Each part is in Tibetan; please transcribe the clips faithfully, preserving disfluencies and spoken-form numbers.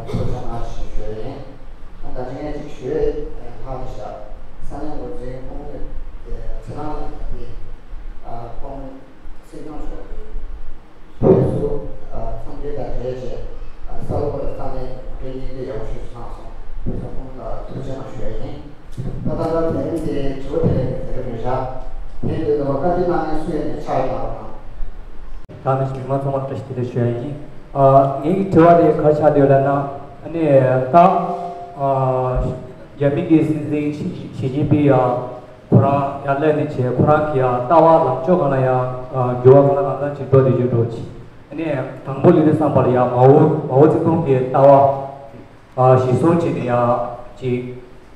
ཐུགས་རྗེ་གནང་ཞེས་ཞུ་ཡ་ཡིན། ད་ལྟ་ངས་ཅིག་ཞུ་ཡ་ལྷག་ཏུ་བཞག་ས་གནས་འགོ་འཛིན་སྐུ་ངོ་ཚེ་རིང་ལགས་ཀྱིས་སྐུ་ངོ་སྲིད་སྐྱོང་མཆོག་གིས་ཕེབས་བསུ་འཚམས་འདྲི་དང་འབྲེལ་བྱས་ས་གོ་ལ་ས་གནས་ཀྱི་ངོ་སྤྲོད་སྙིང་བསྡུས་ཡག་པོ་ཞིག་གནང་སོང་། ཕེབས་བསུ་སྐུ་ངོ་ལ་ཐུགས་རྗེ་གནང་ཞུ་ཡ་ཡིན། ད་ལྟ་དེ་རིང་དེ་དྲི་བ་དེ་ལས་དེ་རིང་མི་བཞག་དེ་དུས་ད་བར་བཀའ་འདྲི་གནང་མཁན་སུ་ཡོད་མེད་ཆ་ཡོད་ལ་རོགས་གནང་། ད་ནི་མི་མང་ཚང་མར་བཀྲ་ཤིས་བདེ་ལེགས་ཞུ་ཡ་ཡིན། ཨ། ངའི་དྲི་བ་དེ་ག་རེ་ཆགས་བསྡད་ཡོད་ལབ་ན། ཨ་ནི་ད་ཨ་རྒྱ་མི་གི་སྲིད་འཛིན་ཞི་ཞི་ཅིན་ཕིང་ཡ་ཁོ་རང་ཡར་སླེབས་ནས་བྱས་ཁོ་རང་གི་ཡ་ལྟ་བ་ལངས་ཕྱོགས་སྒང་ལ་ཡ་ཨ་འགྱུར་བ་གང་ལ་གང་འཚམ་ཅིག་འགྲོ་བསྡད་རྒྱུ་འགྲོ་ཅིག་ཨ་ནི་དང་པོ་ལབ་དུས་ཙམ་པ་ལ་ཡ་མའོ་མའོ་ཙེ་ཏུང་གི་ལྟ་བ། ཨ་གཞིར་བཟུང་བྱས་ནས་ཡ་ཅིག་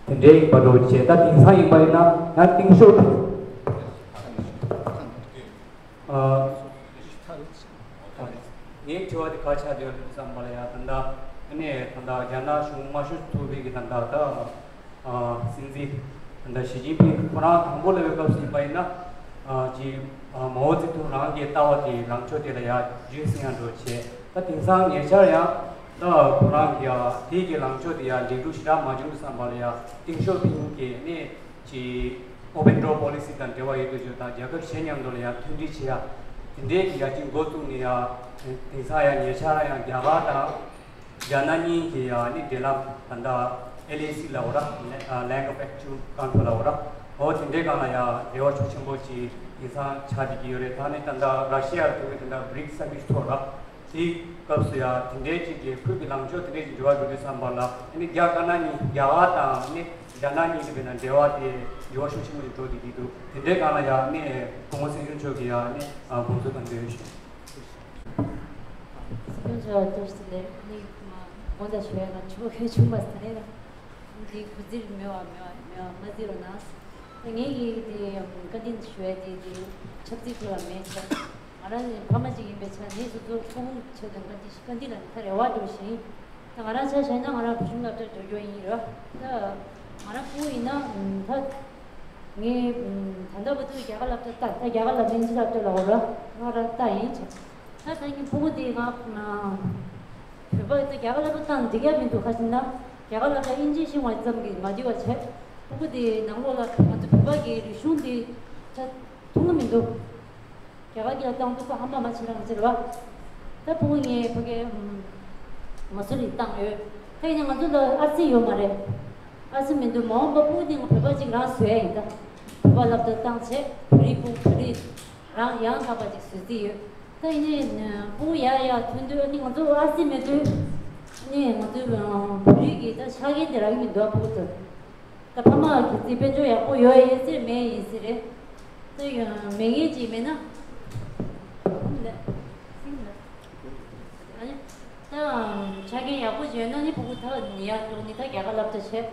དེ་འདྲའི་ཡིན་པ་འགྲོ་བྱས། ད་དེང་སང་ཡིན་པ་ཡིན་ན་ཡང་ཏེང་ཞའོ་ཕིང་། ཨ་ངའི་དྲི་བ་དེ་ག་ཆགས་བསྡད་ཡོད་བསམ་པ་ལ་ཡ་ད་ལྟ་ཨ་ནི་ད་ལྟ་རྒྱ་ནག་གཞུང་དམར་ཤོག་ཚོགས་པའི་གི་ད་ལྟ་ད་ཨ་སྲིད་འཛིན་ད་ལྟ་ཞི་ཅིན་ཕིང་ཁོ་རང་དང་པོ་སླེབས་པའི་སྐབས་སུ་ཡིན་པ་ཡིན་ན་ཨ་ཅིག་ཨ་མའོ་ཙེ་ཏུང་རང་གི་ལྟ་བ་དེ་ལངས་ཕྱོགས་དེ་ལ་ཡ་རྒྱུན་བསྲིང་ཡ་འགྲོ་བྱས། ད་དེང་སང་ཉེ་ཆར་ཡང་ད་ཁོ་རང་གི་ཡ་དེ་གི་ལངས་ཕྱོགས་དེ་ཡ་འགྲན་བསྡུར་ཞེ་དྲག་མ་བྱུང་དུས་ཙམ་པ་ལ་ཡ་ཏེང་ཞའོ་ཕིང་གི་ནི་ཅི་ཨོ་པན་ཌོར་པོ་ལི་སི་དང་འབྲེལ་བ་ཡོད་དུས་ཅིག་དང་རྒྱལ་ཁབ་གཞན་མཉམ་དུ་ལ་ཡ་མཐུན་སྒྲིལ་བྱེད་ཡ་དེ་འདྲའི་གི་ཡ་གཅིག་འགོ་བཙུགས་ནས་ཡ་དེང་སང་ཡ་ཉེ་ཆར་ཡང་རྒྱ་གར་དང་རྒྱ་ནག་གཉིས་ཀྱི་ཡ་ནི་འབྲེལ་ལམ་ད་ལྟ་ཨེལ་ཨེ་སི་ལབ་དགོས་ར། ལེ- ཨ་Land of Actual Control ལབ་དགོས་ར། འོ་དེ་འདྲའི་སྒང་ལ་ཡ་འབྲེལ་བ་ཤུགས་ཆེན་པོ་ཅིག་དེང་སང་ཆགས་བསྡད་ཀྱི་ཡོད་རེད། ད་ནི་ད་ལྟ་ར་ཤི་ཡ་ཐུག་གི་ད་ལྟ་བྷི་རིགས་སམ་མིཊ་ཐོག་ར། དེའི་སྐབས་སུ་ཡ་དེ་འདྲའི་ཅིག་གི་ཁུལ་གྱི་ལངས་ཕྱོགས་དེ་འདྲའི་ཅིག་འགྱུར་བ་འགྲོ་དུས་ཙམ་པ་ལ་ཨ་ནི་རྒྱ་དཀར་ནག་གཉིས་རྒྱ་གར་དང་ཨ་ནི་རྒྱ་ནག་གཉིས་ཀྱི་བར་ན་འབྲེལ་བ་དེ་འགྱུར་བ་ཤུགས་ཆེན་པོ་ཞིག་འགྲོ་བསྡད་ཀྱི་འདུག་དེ་འདྲའི་སྒང་ལ་ཡ་ཨ་ནི་སྐུ་ངོ་སྲིད་སྐྱོང་མཆོག་གིས་ཡ་ཨ་ནི་དགོངས་ཚུལ་ག་འདོད་ཞུ། སྲིད་སྐྱོང་མཆོག་བཀྲ་ཤིས་བདེ་ལེགས། ཨ་ནི་དགོངས་དག་ཞུ་ཡ་ང་ཕྱུག་པོ་ཁྱོད་ཆུང་བ་ཟེར་ནས་ད། འདི་གུ་རྩིར་མེད་པ་མེད་པ་མེད་པ་མ་རྩིས་རོགས་གནང་། ངེད་ཀྱི་འདི་བཀའ་འདྲི་ཞུ་ཡ་དེ་འདི་ཆབ་སྲིད་ཐོག་ལ་མེད་ཟེར། ང་རང་ནི་ཕ་མ་ཅིག་ཡིན་པའི་ཆ་ནས་སོ་སོ་སྐུ་ངོ་ཆེད་དུ་བཀའ་འདྲི་བཀའ་འདྲི་ལ་ད་རེ་བ་འགྲོ་བཞིན། ད་ང་རང་ཆ་བཞག་ན་ང་རང་བུ་ཆུང་སློབ་གྲྭར་འགྲོ་རྒྱུ་ཡིན་རེད་བ། ད་ང་རང་སྐུ་ངོ་ཡིན་ན་ད་ངས་ད་ལྟ་བར་དུ་རྒྱ་གར་སློབ་གྲྭ་ལྟ་ད་རྒྱ་གར་ལ་ཨིན་ཇི་སློབ་གྲྭ་ལ་འོ་ར་ང་རང་ལྟ་ཡིན་ཆ། ད་ད་ངའི་སྤུ་གུ་དེ་ང་བོད་པ་ད་རྒྱ་གར་ལ་ཕུ་བཏང་འགྲིག་ཡ་མི་འདུག་ཁ་ཅིག་ན་རྒྱ་གར་ལ་ད་ཨིན་ཇི་ཤེས་པ་ཙམ་གྱིས་མ་འགྲིག་པ་བྱས། སྤུ་གུ་དེ་ནང་ལོགས་ལ་ང་ཚོ་བོད་པ་གི་རིག་གཞུང་དེ་ཆ་མཐོང་གི་མི་འདུག་རྒྱ་གར་གྱི་ལ་བཏང་འདུག་ཁོ་ཧམ་པ་མ་བྱེད་རང་བྱེད་རེད་བ། ད་སྤུ་གུ་ངས་ཕ་གི་མ་སུ་རི་བཏང་ཡོད། ད་ཡིན་ན་ང་ཚོ་ལ་ཨར་སི་ཡོད་མ་རེད། ཨར་སི་མི་འདུག་མ་འོངས་པ་སྤུ་གུ་དེ་ང་བོད་པ་ཅིག་རང་བཟོ་ཡ་ཡིན་ད། བོད་པ་སློབ་གྲྭ་བཏང་བྱས་བོད་རིགས་སྤུ་གུ་བོད་རིགས་རང་ཡང་དག་པ་ཅིག་བཟོ་རྩིས་ཡོད། ད་ཡིན་ནའི་སྤུ་གུ་ཡར་ཡར་ཐོན་དུས་ཨ་ནི་ང་ཚོ་ཨར་སི་མེད་དུས་ཨ་ནི་ང་ཚོའི་བོད་རིགས་ཀྱི་ད་ཆ་རྐྱེན་དེ་རག་གི་མི་འདུག་སྤུ་གུ་ཚོ། ད་ཕ་མ་གི་རྩིས་དཔལ་འབྱོར་ཡག་པོ་ཡོད་ཡིན་ཟེར་མེད་ཡིན་ཟེར་རེད། ད་ཡོད་མེད་ངེས་ཅིག་མེད་ན། ཨ་ནི། ད་ཆ་རྐྱེན་ཡག་པོ་ཅིག་ཡོད་ན་ནི་སྤུ་གུ་ད་ནི་ཡར་འགྲོ་ནི་ད་རྒྱ་གར་སློབ་གྲྭ་བྱས།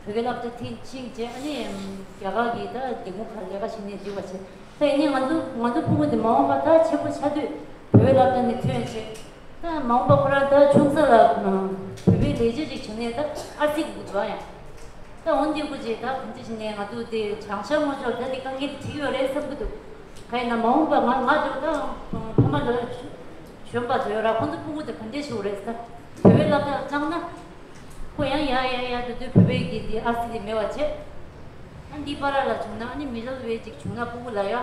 བོད་སྐད་སློབ་གྲྭ་ཐིན་ཕྱིན་བྱས་ཨ་ནི་རྒྱ་གར་གྱི་ད་འདི་མོ་ཁ་ལས་ཀ་བྱེད་ནས་འགྲིག་པ་བྱས། ད་ཡིན་ནའི་ང་ཚོ་ང་ཚོ་སྤུ་གུ་འདི་མ་འོངས་པ་ད་ཆེན་པོ་ཆགས་དུས་བོད་པའི་སློབ་གྲྭ་ནས་ཐོན་བྱས། ད་མ་འོངས་པ་ཁོ་རང་ད་ཆུང་ས་ལ་བོད་པའི་ལས་བྱེད་ཅིག་བྱུང་ནས་ད་ཨར་སི་དགོས་འདུག་ཡང་། ད་འོན་ཏེ་སྐུ་མཁྱེན་ད་གང་ཅི་ཞིག་ནས་ང་ཚོ་དེ་བྱང་ཤར་སྔོན་ཕྱོགས་ད་དེ་དཀའ་ངལ་དེ་འགྲིག་ཡོད་རེད་བསམ་གི་འདུག་ག་ཡིན་ན་མ་འོངས་པ་ང་ང་ཚོ་ད་ཕ་མ་ལ་གཞོན་པ་ཚོ་ཡོད་ར་ཁོང་ཚོ་སྤུ་གུ་དེ་ག་འདྲས་ཞིག་རེད་ཟེར། བོད་པའི་སློབ་གྲྭ་བཏང་ན་ཁོ་ཡང་ཡར་ཡར་ཡར་དུ་དུ་བོད་པའི་གི་དེ་ཨར་སི་དེ་མེད་པ་བྱས། ཨ་འདི་པ་ར་ལ་བྱུང་ན་ཨ་ནི་མི་རབས་བས་ཅིག་བྱུང་ན་སྤུ་གུ་ལ་ཡ།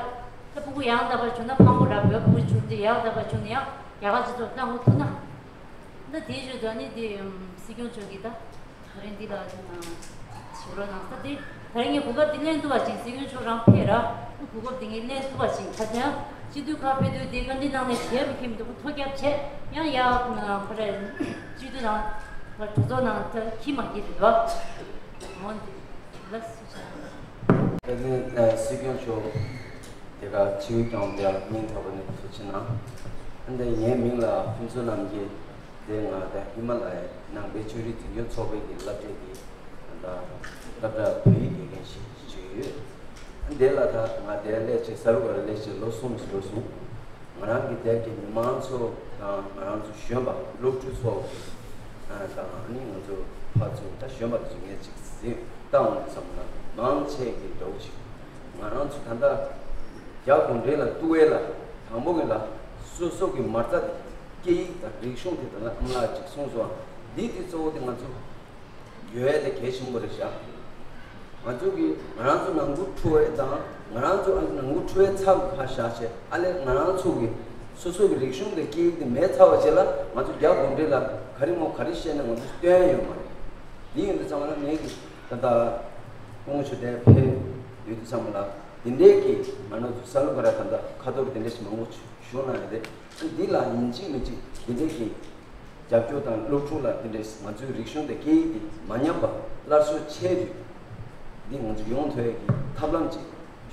ད་སྤུ་གུ་ཡང་དག་པར་བྱུང་ན་ཕངས་པོ་ར་བོད་སྤུ་གུ་བྱུང་དེ་ཡང་དག་པར་བྱུང་ན་ཡང་རྒྱ་གར་སྤྱི་ཚོགས་གནང་དགོས་ཐུག་ན། ད་དེའི་ཞོར་དུ་ཨ་ནི་དེ་སྲིད་སྐྱོང་མཆོག་གིས་ད། ད་རིང་འདི་ལ་ཞིབ་རོ་གནང་ས་དེ། ད་རིང་ངས་གོ་སྐབས་འདི་ལེན་ཐུབ་པ་ཅིག་སྲིད་སྐྱོང་མཆོག་རང་ཕེབས་ར། གོ་སྐབས་འདི་ངས་ལེན་ཐུབ་པ་ཅིག་ཁ་ཚན་སྤྱི་འཐུས་ཁག་ཕེབས་དུས་དེ་བཀའ་འདྲི་གནང་ནས་བྱས་མི་ཁྱིམ་དུ་ཐོ་རྒྱབ་བྱས་ཡང་ཡ་ཁོ་རེ་སྤྱི་འཐུས་ནང་གྲོས་ཚོགས་ནང་ད་ཁྱི་མ་སྐྱེས་རེད་དོ། འོན་ཏེ་ལགས་སོ། བཀའ་དྲིན་སྲིད་སྐྱོང་མཆོག་དེ་ག་ཆིའུ་ཀྱང་དེ་སྙིང་ཐག་པ་ནས་ཐུགས་རྗེ་གནང་། འདི་ངའི་མིང་ལ་ཕུན་ཚོགས་རྣམ་རྒྱལ། དེ་ང་དང་ཧི་མ་ལ་ཡའི་ནང་པའི་ཆོས་རིག་འཛིན་སྐྱོང་ཚོགས་པའི་གི་སློབ་གྲྭའི་གི་ད་སློབ་གྲྭ་བོད་ཡིག་དགེ་རྒན་ཞིག་བྱེད་ཀྱི་ཡོད། འདི་ལ་ད་ང་དེ་སླེབས་བྱས་ས་རུ་བར་སླེབས་བྱས་ལོ་གསུམ་ཞིག་འགྲོ་སོང་། ང་རང་གི་དེབ་ཀྱི་མི་མང་ཚོ་དང་ང་རང་ཚོ་གཞོན་པ་སློབ་ཕྲུག་ཚོ་དང་ནི་ང་ཚོ་ཕར་ཚུར་ད་གཞོན་པ་ཚོ་ངས་ཅིག་གཟིགས་བཏང་བསམ་ན་མང་ཆེ་གི་འགྲོ་ཅིག་ང་རང་ཚོ་ད་ལྟ་རྒྱ་གུང་ཁྲན་ལ་གཏུག་བས་ལ་དང་པོ་གི་ལ་སོ་སོ་གི་མ་རྩ་དེ། སྐད་ཡིག་དང་རིག་གཞུང་དེ་དང་ཨ་མ་ལགས་ཅིག་གསུངས་སོང་ འདི་དེ་གཙོ་བོ་དེ་ང་ཚོ་ཡོད་ཡ་དེ་གལ་ཆེན་པོ་རེད་ཤག་ང་ཚོ་གི་ང་རང་ཚོ་ནང་ཁུལ་འཁྲུག་པ་དང་ང་རང་ཚོ་ཨ་ནང་ཁུལ་འཁྲུག་པའི་ཚབ་ཁ་བཞག་བྱས་ཨ་ལས་ང་རང་ཚོ་གི་སོ་སོ་གི་རིག་གཞུང་དང་སྐད་ཡིག་དེ་མེད་ཚར་བ་བྱས་ལ་ང་ཚོ་རྒྱ་གུང་ཁྲན་ལ་ག་རེ་མོ་ག་རེ་བཤད་ན་ང་ཚོ་སྟོན་ཡ་ཡོད་མ་རེད། འདི་ཡིན་དུས་ཙམ་ལ་ངས་གི་ད་ལྟ་སྐུ་ངོ་ཆོས་སྒྲོན་ཕེབས་ཡོད་དུས་ཙམ་ལ་དེ་འདྲའི་གི་ང་རང་ཚོ་ས་ལུ་ག་ར་ད་ལྟ་ཁ་ཐོར་དེ་འདྲ་ཞིག་མང་པོ་ཞུ་གནང་ཡོད་རེད། འདི་ལ་ཡིན་གཅིག་མིན་གཅིག་དེ་འདྲའི་གི་རྒྱབ་སྐྱོར་དང་སློབ་ཕྲུག་ལ་དེ་འདྲའི་ང་ཚོའི་རིག་གཞུང་དང་སྐད་ཡིག་དེ་མ་ཉམས་པ་སླར་གསོ་བྱས་ཏེ་འདི་ང་ཚོ་ཡོང་ཐུབ་ཡ་གི་ཐབས་ལམ་ཅིག་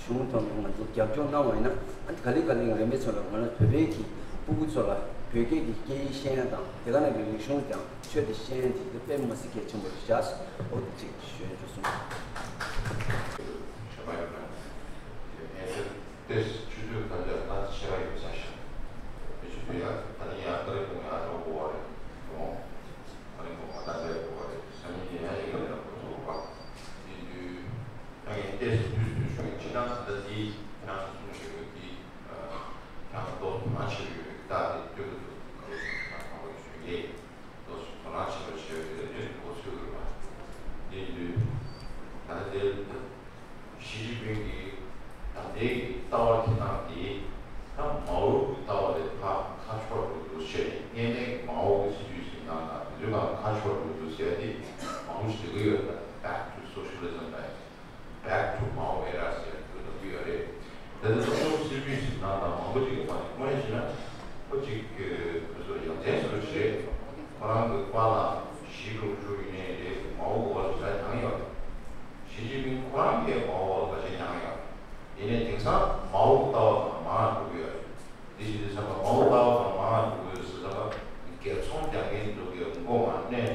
གཞུང་ཐོག་ནས་ང་ཚོ་རྒྱབ་སྐྱོར་གནང་བ་ཡིན་ན་ཨ་ནི་ག་ལེ་ག་ལེ་རིམ་པས་ཚོ་ལ་ང་རང་བོད་པའི་གི་སྤུ་གུ་ཚོ་ལ་བོད་སྐད་ཀྱི་སྐད་ཡིག་ཤེས་ཡ་དང་དེ་ག་ནང་གི་རིག་གཞུང་དང་ཆོས་དེ་ཤེས་ཡ་དེ་དཔེ་མི་སྲིད་གལ་ཆེན་པོ་རེད་ཤག་འོ་དེ་ཅིག་ཞུ་ཡ་འཇུ་སོང་། ཞབས་པ་ཡོད་ན། དེ་ཕལ་ཆེར་ཏེས་ཆུ་ཚོད་ཁ་ཤས་ལ་ཆེ་བ་ཡོད་ས་ཤག་དེ་ཆུ་ཚོད་ཡ་ད་ནི་ཡང་ཏ་རིག་གུང་ཡང་ཨ་ཅོག་གོ་བ་རེད། ཡོང་ཏ་རིག་གུང་ང་ད་ལྟ་ཡོད་གོ་བ་རེད། ས་མི་དེ་ཡང་ཡི་གེ་ལ་གོ་ཐུབ་པ་དེ་དུས་ད་ངས་ཏེས་དུས་སུ་ཞུ་ཡི་ཕྱི་ནང་ད་ལྟ་དེ་ཁྱེད་རང་ཚོ་གསུང་ཞུ་གི་དེ་ཁྱེད་རང་ཚོ་ཏོག་ཙམ་མ་ཆེ་བའི་ད་དེ་སྟོད་གི་ཚོ་ག་རེ་ཞུ་ན་གང་བ་ཞུ་ཡི། ལོ་གསུམ་དོ་སྣང་བྱེད་པར་བྱ་བའི་གནས་ནས་འགོ་ཚུགས་དགོས་པ། དེ་ཡིན་དུས། ད་ལྟ་དེར་ཞི་ཅིན་ཕིང་གིས་ད་ལྟའི་གི་ལྟ་བ་འཁྱེར་སྟངས་དེ་ད་མའོ་གི་ལྟ་བ་ལས་ཕར་ཁ་ཕྱོགས་འགྲོ་འདུག་ཟེར་ནས་སྔོན་མའི་གི་མའོ་གི་སྲིད་བྱུས་ཟིན་སྟངས་དང་དེ་ཚོའི་སྒང་ཁ་ཕྱོགས་འགྲོ་འདུག་ཟེར་ཏེ་མང་པོ་ཞིག་འདུག་ཡོད། ད་Back to Socialism ལབ་Back to Mao era ཟེར་དུས་ལ་ཡོད་རེད། ད་ལྟ་སོ་སོའི་སྲིད་བྱུས་ཟིན་སྟངས་དང་མང་པོ་ཅིག་ཡོད་པ་ནི་དངོས་གནས་བྱས་ན་ཁོ་ཅིག་ཁོ་ཚོ་ཡ་མཚན་བཟོ་ཞིག་རེད། ཁོ་རང་གི་པཱ་ལགས་ཞི་ཀྲུང་ཧྲུའུ་ཡིན་ནའི་རེད། མའོ་གི་འོག་ལ་ཟ་མྱངས་ཡོད་རེད། ཞི་ཅིན་ཕིང་ཁོ་རང་གིས་མའོ་འོག་ལ་ཟ་མྱངས་ཡོད་རེད། ཡིན་ནའི་དེང་སང་མའོ་གི་ལྟ་བ་དང་མར་འགྲོ་གི་ཡོད་རེད། འདི་བཞིན་དུ་བསམ་པ་མའོ་ལྟ་བ་དང་མར་འགྲོ་གི་ཡོད་ཟེར་ལ་སྒེར་ཚོང་རྒྱག་མཁན་ཚོ་གི་མགོ་མ་གནོན།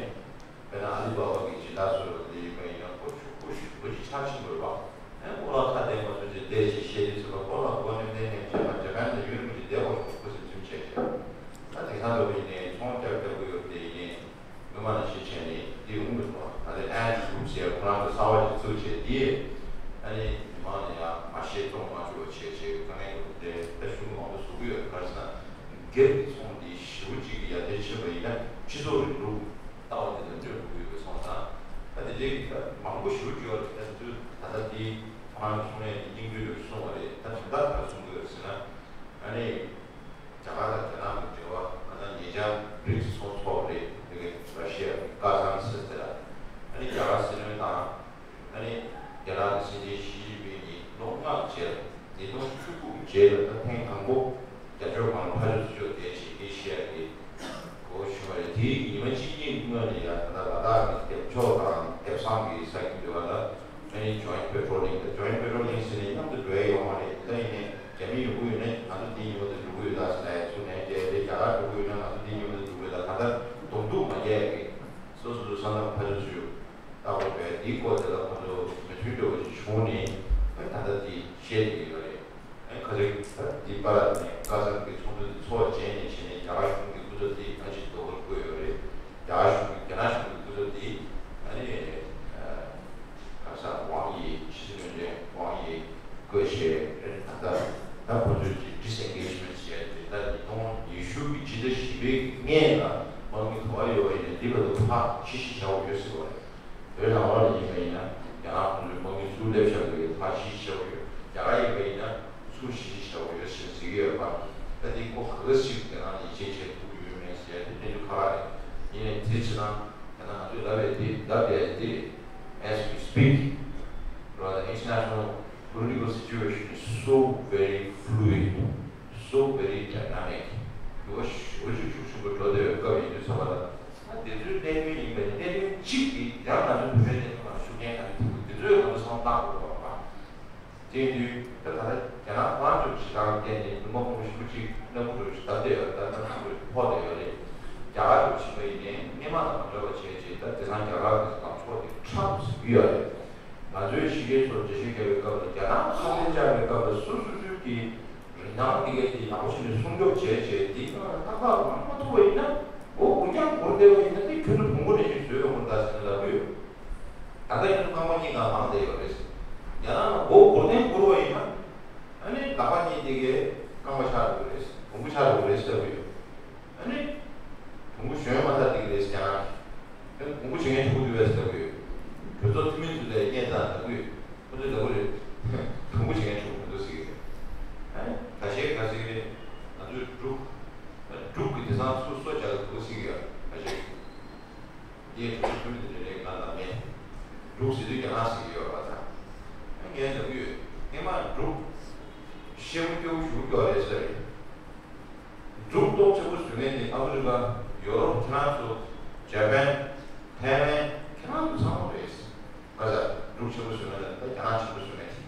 དཔེར་ན་ཨ་ལི་བ་བ་གི་སྦྱིན་བདག་ཚོ་ལ་དེ་ཡིན་པ་ཡིན་ན་ཁོ་ཆུ་ཁོ་ཞུ་ཁོ་ཅིག་ཆགས་ཕྱིན་དགོས་པ། ཨེ་ཁོ་ལ་ཁ་གཏད་མ་ཚུད་ཅིག་བསྡད་ཅིག་བཤད་དུས་ཚོད་ལ་ཁོ་ལ་གོ་ནས་གནས་མཁན་བྱས་པ་ཇ་པན་དང་ཡུལ་མི་ཅིག་བསྡད་པ་ཁོ་ཚོས་འཛིན་བྱས་བྱས། ད་དེང་སང་འགྲོ་བ་ཡིན་ནའི་ཚོང་རྒྱག་རྒྱག་གི་ཡོད་དེ་ཡིན་ནའི་སྔོན་མ་ནང་བཞིན་བྱས་ནས་འདི་ཡོང་མི་འདུག་ད་ལྟའི་ཨན་གྷུ་རུབ་ཟེར་ཁོ་རང་གི་གསར་བ་ཅིག་བཙུགས་བྱས་འདི་ཨ་ནི་མི་མང་ལ་ཡང་མ་བཤད་གཏོང་མ་བཅུག་པ་བྱས་བྱས་དཀའ་ངལ་འདུག་དེ་ད་ཤུགས་མང་པོ་བཟོ་གི་ཡོད། ག་རེ་ཟེར་ན་སྒེར་གྱི་ཚོང་འདི་ཞེ་པོ་ཅིག་གི་ཡར་རྒྱས་ཕྱིན་པ་ཡིན་ན་སྤྱི་ཚོགས་རིང་ལུགས། ལྟ་བ་དེ་ལ་སྤྲོད་དགོས་ཡོད་པའི་སོང་ཙང་། ད་དེ་འདྲའི་གི་ད་མང་པོ་ཞེ་པོ་ཅིག་ཡོད་རེད། ད་དེ་ཚོའི་ད་ལྟ་དེ་ཁོ་རང་གི་གསུང་ཡས་དེ་སྙིང་བསྡུས་རེད་གསུང་བ་རེད། ད་དོན་དག་ག་རེ་གསུང་གི་ཡོད་ཟེར་ན། ཨ་ནི་རྒྱ་གར་དང་རྒྱ་ནག་གི་འབྲེལ་བ་ད་ལྟ་ཉེ་ཆར་བྷི་རིག་སི་ཚོགས་ཚོགས་རེད། དེ་གའི་ར་ཤི་ཡ་གི་ཀ་ཛན་ཟེར་དེ་ལ་ཨ་ནི་རྒྱ་གར་སྲིད་བློན་དང་། ཨ་ནི་རྒྱ་ནག་གི་སྲིད་འཛིན་ཞི་ཅིན་ཕིང་གིས་ལོ་ལྔ་རྗེས་ཉིས་སྟོང་བཅུ་དགུ་རྗེས་ལ་ད་ཐེངས་དང་པོ་རྒྱ་ཕྱོགས་སྒང་ལ་ཕར་ཕྱོགས་སུ་ཕྱོགས་བསྡད་བྱས་ཨེ་ཤི་ཡ་གི་སྐོར་ཞུ་བ་རེད། དེའི་ཉི་མ་གཅིག་གཉིས་སྔོན་ལ་ཡ་ད་ལྟ་ལ་དྭགས་ཀྱི་ལྡེབ་ཕྱོགས་དང་ལྡེབ་སང་གི་ས་ཁུལ་དེ་བ་ལ་ཨ་ནི་ཇོ་ཡིན་ཊི་པེ་ཊོ་ལིང་དང་ཇོ་ཡིན་ཊི་པེ་ཊོ་ལིང་ཟེར་ནས་མཉམ་དུ་འགྲོ་ཡ་ཡོད་མ་རེད། ད་ཡིན་ནའི་རྒྱ་མི་ཡོང་གི་ཡོད་ན་ང་ཚོ་འདི་ཉིན་མོ་དེ་འགྲོ་གི་ཡོད་ད་ཟེར་ལ་ཡ་ཚུར་ལན་སྤྲད་རེད། རྒྱ་གར་འགྲོ་གི་ཡོད་ན་ང་ཚོ་འདི་ཉིན་མོ་དེ་འགྲོ་གི་ཡོད་ད། ད་ལྟ་གདོང་ཐུག་མ་རྒྱག་ཡ་གི་སོ་སོ་ཚོ་ས་མཚམས་ཕར་ཚུར་ཚུར། ལྟ་བུ་བས་འདིའི་སྐོར་དེ་ལ་ཁོ་ཚོ་མོས་མཐུན་འདྲ་བོ་ཞིག་བྱུང་ནས་ཨ་ད་ལྟ་འདི་བཤད་བསྡད་ཡོད་རེད། ཨ་ཁ་ཚ་ད་འདི་པ་ལ་ནས་ཀ་ཟམ་གྱི་ཚོགས་འདུ་འདི་ཚོགས་བྱས་ནས་བྱས་ནས་རྒྱ་གར་གཞུང་གི་སྐུ་ཚབ་འདི་ཨ་ཅིག་རྡོག་པོ་བཀོད་ཡོད་རེད། རྒྱ་གར་གཞུང་གི་རྒྱ་ནག་གཞུང་གི་སྐུ་ཚབ་འདི་ཨ་ནི་ག་ས་ཝང་ཡི་ཕྱི་སྲིད་བློན་ཆེན་ཝང་ཡི་བཀོད་བྱས་རེད། ད་ལྟ་ད་ཁོ་ཚོས་ཀྱི་ཌི་སེན་གེ་ཇི་མེན་ཊི་བྱས་ཏེ་ད་ཉིས་སྟོང་ཉི་ཤུ་གི་ཕྱི་ཟླ་བཞི་པའི་སྔོན་ལ་དམག་མི་ག་པར་ཡོད་པ་ཡིན་ན་འདི་བར་དུ་ཕར་ཕྱིར་བཤིག་བྱ་དགོས་ཡོད་ཟེར་བ་རེད། བོད་ནང་ལོགས་ལ་ཡིན་པ་ཡིན་ན་རྒྱ་ནག་ཁོང་ཚོའི་དམག་མི་ཚུར་སླེབས་བཞག་དགོས་ཡོད། ཕར་ཕྱིར་བཤིག་བྱ་དགོས་ཡོད། རྒྱ་གར་ཡིན་པ་ཡིན་ན་ཚུར་ཕྱིར་བཤིག་བྱ་དགོས་ཡོད་ཟེར་ཟེར་གྱི་ཡོད་པ། ད་དེ་ཁོ་ག་ག་ཞིག་རྒྱ་ནག་ལ་ཡིད་ཆེས་བྱེད་ཐུབ་ཀྱི་ཡོད་མེད་ཟེར་ཡ་དེ་ཐེངས་མཇུག་ཁ་ཁ་རེད། ཡིན་ནའི་དེ་ཕྱིར་ན་ད་ང་ཚོས་ལབ་པའི་དེ་ལབ་བསྡད་དེ། As we speak, the international political situation is so very fluid, so very dynamic. འགྱུར་བ་ཞེ་པོ་ཅིག་ཤུགས་ཆེན་པོ་འགྲོ་བསྡད་ཡོད་སྐབས་ཡིན་དུས་ཙམ་པ་ལ། ད་དེ་ཚོའི་གནད་དོན་ཡིན་པ་ཡིན་ན་གནད་དོན་གཅིག་གིས་ཡང་ང་ཚོའི་བོད་པའི་གནད་དོན་ལ་ཤུགས་རྐྱེན་ག་རེ་ཐེབས་ཀྱི་འདུག་དེ་ཚོས་ང་ཚོ་བསམ་བློ་བཏང་དགོས་པ་རེད། དེ་ཡིན་དུས་ད་ད་ལྟ་རྒྱ་ནག་དམར་གཞུང་གི་བྱེད་སྟངས་ལ་བརྟེན་ནས་ལུང་པ་མང་པོ་ཞེ་པོ་ཅིག་སྣ་ཁུག་འདྲ་བོ་ཞིག་བརྡབས་བསྡད་ཡོད་རེད། ད་ལྟ་སྣ་ཁུག་འདྲ་བོ་ཕོག་བསྡད་ཡོད་རེད། རྒྱ་གར་འདྲ་བོ་ཞིག་ཡིན་པ་ཡིན་ནའི་སྔོན་མ་དང་མ་འདྲ་བ་བྱས་རྗེས་ད་དེང་སང་རྒྱ་གར་གྱི་ལངས་ཕྱོགས་དེ་ཁྲག་ཏུ་ཟིན་གྱི་ཡོད་རེད། ང་ཚོའི་གཞིས་ཀའི་ཚོར་འགྲེལ་བཤད་བརྒྱབ་པའི་སྐབས་ལ་རྒྱ་ནག་ཁ་གཏད་བཅག་པའི་སྐབས་ལ་སོ་སོ་སོའི་གི་རིན་ཐང་འདི་གའི་དེ་ཡག་པོ་བྱས་ནས་སྲུང་སྐྱོབ་བྱས་བྱས་འདི་ཏག་ཏག་རང་མ་ཐུབ་པ་ཡིན་ན་འོ་འུ་རྐྱང་འགོར་བསྡད་པ་ཡིན་ན་དེ་ཁྱོད་ཚོ་བོང་བུ་ནས་ཅིག་བཟོས་ཡོང་བ་འདྲ་ཟེར་ནས་ལབ་ཀྱི་ཡོད། ད་ལྟ་ཡིན་ན་རྐང་པ་གཉིས་ཀ་ལངས་བསྡད་ཡོད་རེད། ཡང་ན་མགོ་སྒོར་ཐེངས་སྒུར་བ་ཡིན་ན། ཨ་ནི་ལག་པ་གཉིས་དེ་གའི་རྐང་པ་ཆགས་འགྲོ་གི་རེད། བོང་བུ་ཆགས་འགྲོ་གི་རེད་ཟེར་གྱི་ཡོད། ཨ་ནི་བོང་བུ་ཞོན་མ་ཐག་དེ་གི་རེད་ཟེར་ཀྱང་ འབྲུག་ཤེས་པོ་སྐྱོ་པོ་ཞུ་སྐྱོ་རེད་ཟེར། འབྲུག་སྟོབས་ཆེན་པོ་བཟོས་མཁན་དེ་ཨ་མི་རི་ཀ། ཡོ་རོབ། ཁྱེད་རང་ཚོ། ཇ་པན། ཐའེ་ཝན། ཁྱེད་རང་ཚོ་ཚང་མ་རེད། ཁ་ས་འབྲུག་ཆེན་པོ་བཟོས་མཁན་དེ་ད་རྒྱ་ནག་ཆེན་པོ་བཟོས་མཁན་དེ།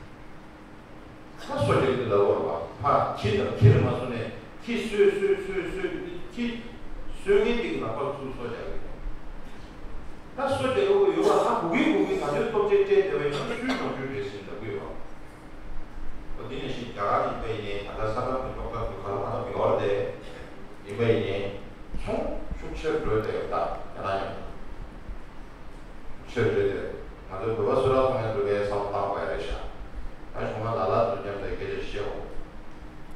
ད་སོ་རྒྱག་གི་ལབ་བར་བ་ཕ་ཁྱི་དང་ཁྱི་རེ་མ་སོང་ནས་ཁྱི་སོས་སོས་སོས་སོས་ཏེ་ཁྱི་སོས་མཁན་དེ་གི་ལག་པ་ཚུར་སོ་རྒྱག་གི་ད་སོ་རྒྱག་གི་ཡོད་པ་ཧ་གོ་གི་གོ་གི་ད་ཚོད་སྟོབས་ཆེ་སྤྲད་བསྡད་པའི་ཁྱི་སུས་ནང་ཆུ་རེད་ཟིན་ལབ་གི་ཡོད་པ། འོ་དེ་ནས་ཤིག་རྒྱ་གར་ཡིན་པ་ཡིན་ནའི་ད་ལྟ་ས་ཁམས་ཀྱི་ཐོག་ཐག་གི་ག་ལ་མ་ཐོག་ཡོད་རེད་དེ་ཡིན་པ་ཡིན་ནའི་ཚོང་ཤུགས་ཆེར་འགྲོ་བསྡད་ཡོད་ད་རྒྱ་ནག་ཡང་། ཆོས་རེད་དེ། ང་ཚོའི་བོད་པ་སུ་ར་སོང་ཡང་འགྲོ་གའི་བསམ་བློ་བཏང་དགོས་ཡ་རེད་ཤག་ད་གཞུང་ལ་ལ་ལ་དུ་མཉམ་དུ་སྐད་ཆ་བཤད་འོ།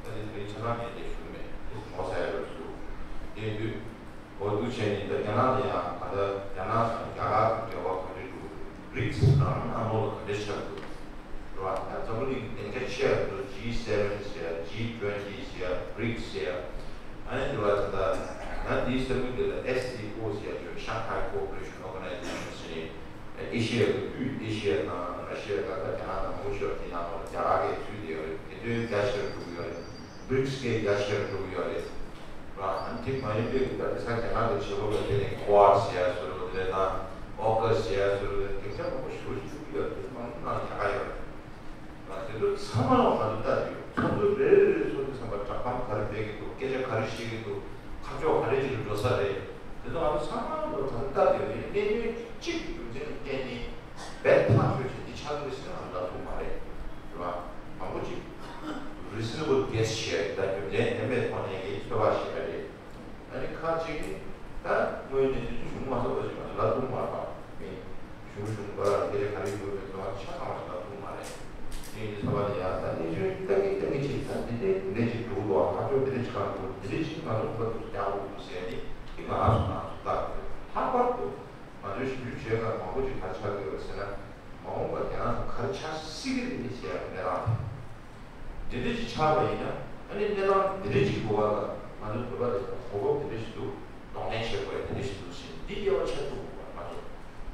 ད་དེ་དེ་རིང་ཆ་ཚང་ངས་དེ་ཞུ་མེད་དེ་ངོ་ཚ་ཡ་རེད་ཞུ། དེ་དུས་འོ་འདུག་བྱས་ནས་ད་རྒྱ་ནག་དེ་ཡང་ད་ལྟ་རྒྱ་ནག་དང་རྒྱ་གར་གྱི་འབྲེལ་བ་ག་འདྲ་འདུག་རིགས་ནང་ཨ་མོ་ལ་ག་འདྲ་ཆགས་འདུག་རེད་བ། ད་འཛམ་བུ་གླིང་གི་སྡིངས་ཆ་ཆེ་བ་འདུག G seven ཟེར་ཡ། G twenty ཟེར་ཡ། BRICS ཟེར་ཡ། ཨ་ནི་དེ་བ་ད་ལྟ་ང་འདིའི་ས་ཁུལ་འདི་ལ་S C O ཟེར་ཡ་ཅིག Shanghai Cooperation Organization ཟེར་ནས་ཨེ་ཤི་ཡ་གི་དབུས་ཨེ་ཤི་ཡ་དང་ར་ཤི་ཡ་ད་ལྟ་རྒྱ་ནག་དང་མང་པོ་ཞིག་དེ་ནང་ལོགས་ལ་རྒྱ་གར་གྱིས་ཚུད་བསྡད་ཡོད་རེད། དེ་དོན་རྒྱ་ཆེར་འགྲོ་གི་ཡོད་རེད། BRICS གྱིས་རྒྱ་ཆེར་འགྲོ་གི་ཡོད་རེད། ར་ཨ་ནི་དེ་མ་ཡིན་པའི་གི་ད་དེ་ས་རྒྱ་ནག་གི་བྱེད་སྒོ་ལ་བརྟེན་ནས་Quad ཟེར་ཡ་ཟེར་རོ་དེ་ལས་དང་AUKUS ཟེར་ཡ་ཟེར་རོ་དེ་སྡིངས་ཆ་མང་པོ་ཞེ་པོ་ཞིག་ཚུགས་ཀྱི་ཡོད་རེད། དེ་ཚོ་མང་པོ་ནང་ལ་རྒྱ་གར་ཡོད་རེད། ང་དེ་ཚོ་ཚང་མ་ལ་ང་ཚོ་ལྟ་དུས་ཚོགས་འདུ་རེ་རེ་རེ་ཚོགས་དུས་ཙམ་པ་བསྒྲགས་གཏམ་ག་རེ་སྤེལ་གྱི་འདུག་སྐད་ཆ་ག་རེ་བཤད་ཀྱི་འདུག་ཁ་ཕྱོགས་ག་རེ་ཅིག་ལ་འགྲོ་ས་རེད། དེ་ཚོ་ང་ཚོ་ཚང་མ་ལ་ད་ལྟ་དུས་ཡིན་གནད་དོན་གཅིག་གི་རྒྱུ་མཚན་ལ་བརྟེན་ནས་རྦད་ཐག་ཆོད་ཅིག་འདི་ཆགས་ཀྱི་རེད་ཟེར་ན་ང་ཚོ་ལབ་ཐུབ་མ་རེད། རེད་བ། མང་པོ་ཅིག་reasonable guess བྱས་ད་རྒྱུ་མཚན་ལྡན་པའི་ཐོག་ནས་ཀྱི་ཚོད་དཔག་བྱས་པ་རེད། ཨ་ནི་ཁག་ཅིག་ནི་ད་དངོས་ཡོད་གནས་ཚུལ་བྱུང་མ་སོང་བ་ཞིག་མ་ལབ་ཐུབ་མ་རེད་པ། མི་གཞུང་གཞུང་བར་ལ་སྐད་ཆ་ག་རེ་ཡོད་མེད་ཚོ་ཆ་ཚང་བ་ཞིག་ལབ་ཐུབ་མ་རེད། དེ་ཡིན་དུས་ཚོ་བ་ལ་ཡ་ད་གནས་ཚུལ་ལྟ་གི་ལྟ་གི་ཅིག་ད་འདི་འདྲའི་འདི་འདྲའི་ཅིག་འགྲོ་འདུག་ཨ་ཁ་ཕྱོགས་འདི་འདྲའི་ཅིག་གང་འགྲོ་འདི་འདྲའི་ཅིག་ང་ཚོ་ཁོ་ཚོ་རྒྱག་དགོས་འདུག་ཟེར་ནི་དེ་ང་རང་ཚོ་ང་ཚོ་ལྟ་དགོས། ལྷག་པར་དུ་ང་ཚོའི་ཞིབ་འཇུག་བྱེད་མཁན་མང་པོ་ཅིག་ག་རེ་ཆགས་ཀྱི་ཡོད་རེད་ཟེར་ན། མ་འོངས་པར་རྒྱ་ནག་ཏུ་ག་རེ་ཆགས་སྲིད་ཀྱི་རེད་ཟེར་ཡ་གི་གནས་སྟངས་དེ། འདི་འདྲ་ཅིག་ཆགས་པ་ཡིན་ན་ཨ་ནི་གནས་སྟངས་འདི་འདྲ་ཅིག་གི་འོག་ལ་ང་ཚོ་བོད་པ་རེད་ད་གོ་སྐབས་འདི་འདྲ་ཞིག་འདུག་གདོང་ལེན་བྱེད་དགོས་འདི་འདྲ་ཞིག་འདུག་ཟེར་འདི་དབྱེ་བ་ཕྱེ་ཐུབ་དགོས་པ་ང་ཚོ།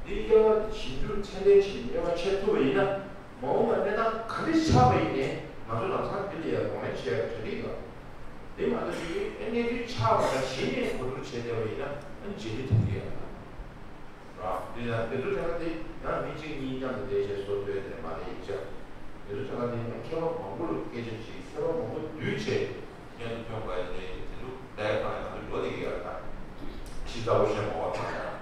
འདི་དབྱེ་བ་འདི་ཞིབ་འཇུག་ཚད་ལྡན་ཞིག་དབྱེ་བ་ཕྱེ་ཐུབ་པ་ཡིན་ན་མ་འོངས་པར་གནས་སྟངས་ག་རེ་ཆགས་པ་ཡིན་ནའི་ང་ཚོ་ལམ་སང་འདི་ལ་ཡ་གདོང་ལེན་བྱེད་ཡ་གྲ་སྒྲིག་ཡོད། འདི་མ་གཏོགས་ཅིག་ཨ་གནས་ཚུལ་ཆགས་པ་ལ་གཞི་ནས་གོ་བསྡུར་བྱས་བསྡད་པ་ཡིན་ན་ཨ་ནི་རྗེས་ལུས་ཐེབས་ཀྱི་ཡོད། ར། འདི་ཡང་དེ་ཚོ་ཆ་ལ་དེ་ཡང་མི་གཅིག་གཉིས་མཉམ་དུ་བསྡད་བྱས་བཟོ་འདོད་དེ་མ་རེད་ཡིག་ཆ། དེ་ཚོ་ཆ་ལ་དེ་ཡང་མཁས་པ་མང་པོ་ལ་སྐད་ཆ་བྱས་མཁས་པ་མང་པོ་བསྡུས་བྱས་སྙན་དུ་སྐྱོང་དགོས་ཡ་དེ་དེ་ཚོ་ལས་ཀ་ཡང་ང་ཚོ་འགྲོ་བསྡད་ཀྱི་ཡོད་ད། ཞིབ་ཚགས་པོ་བཤད་མ་བ་དང་ཡང་།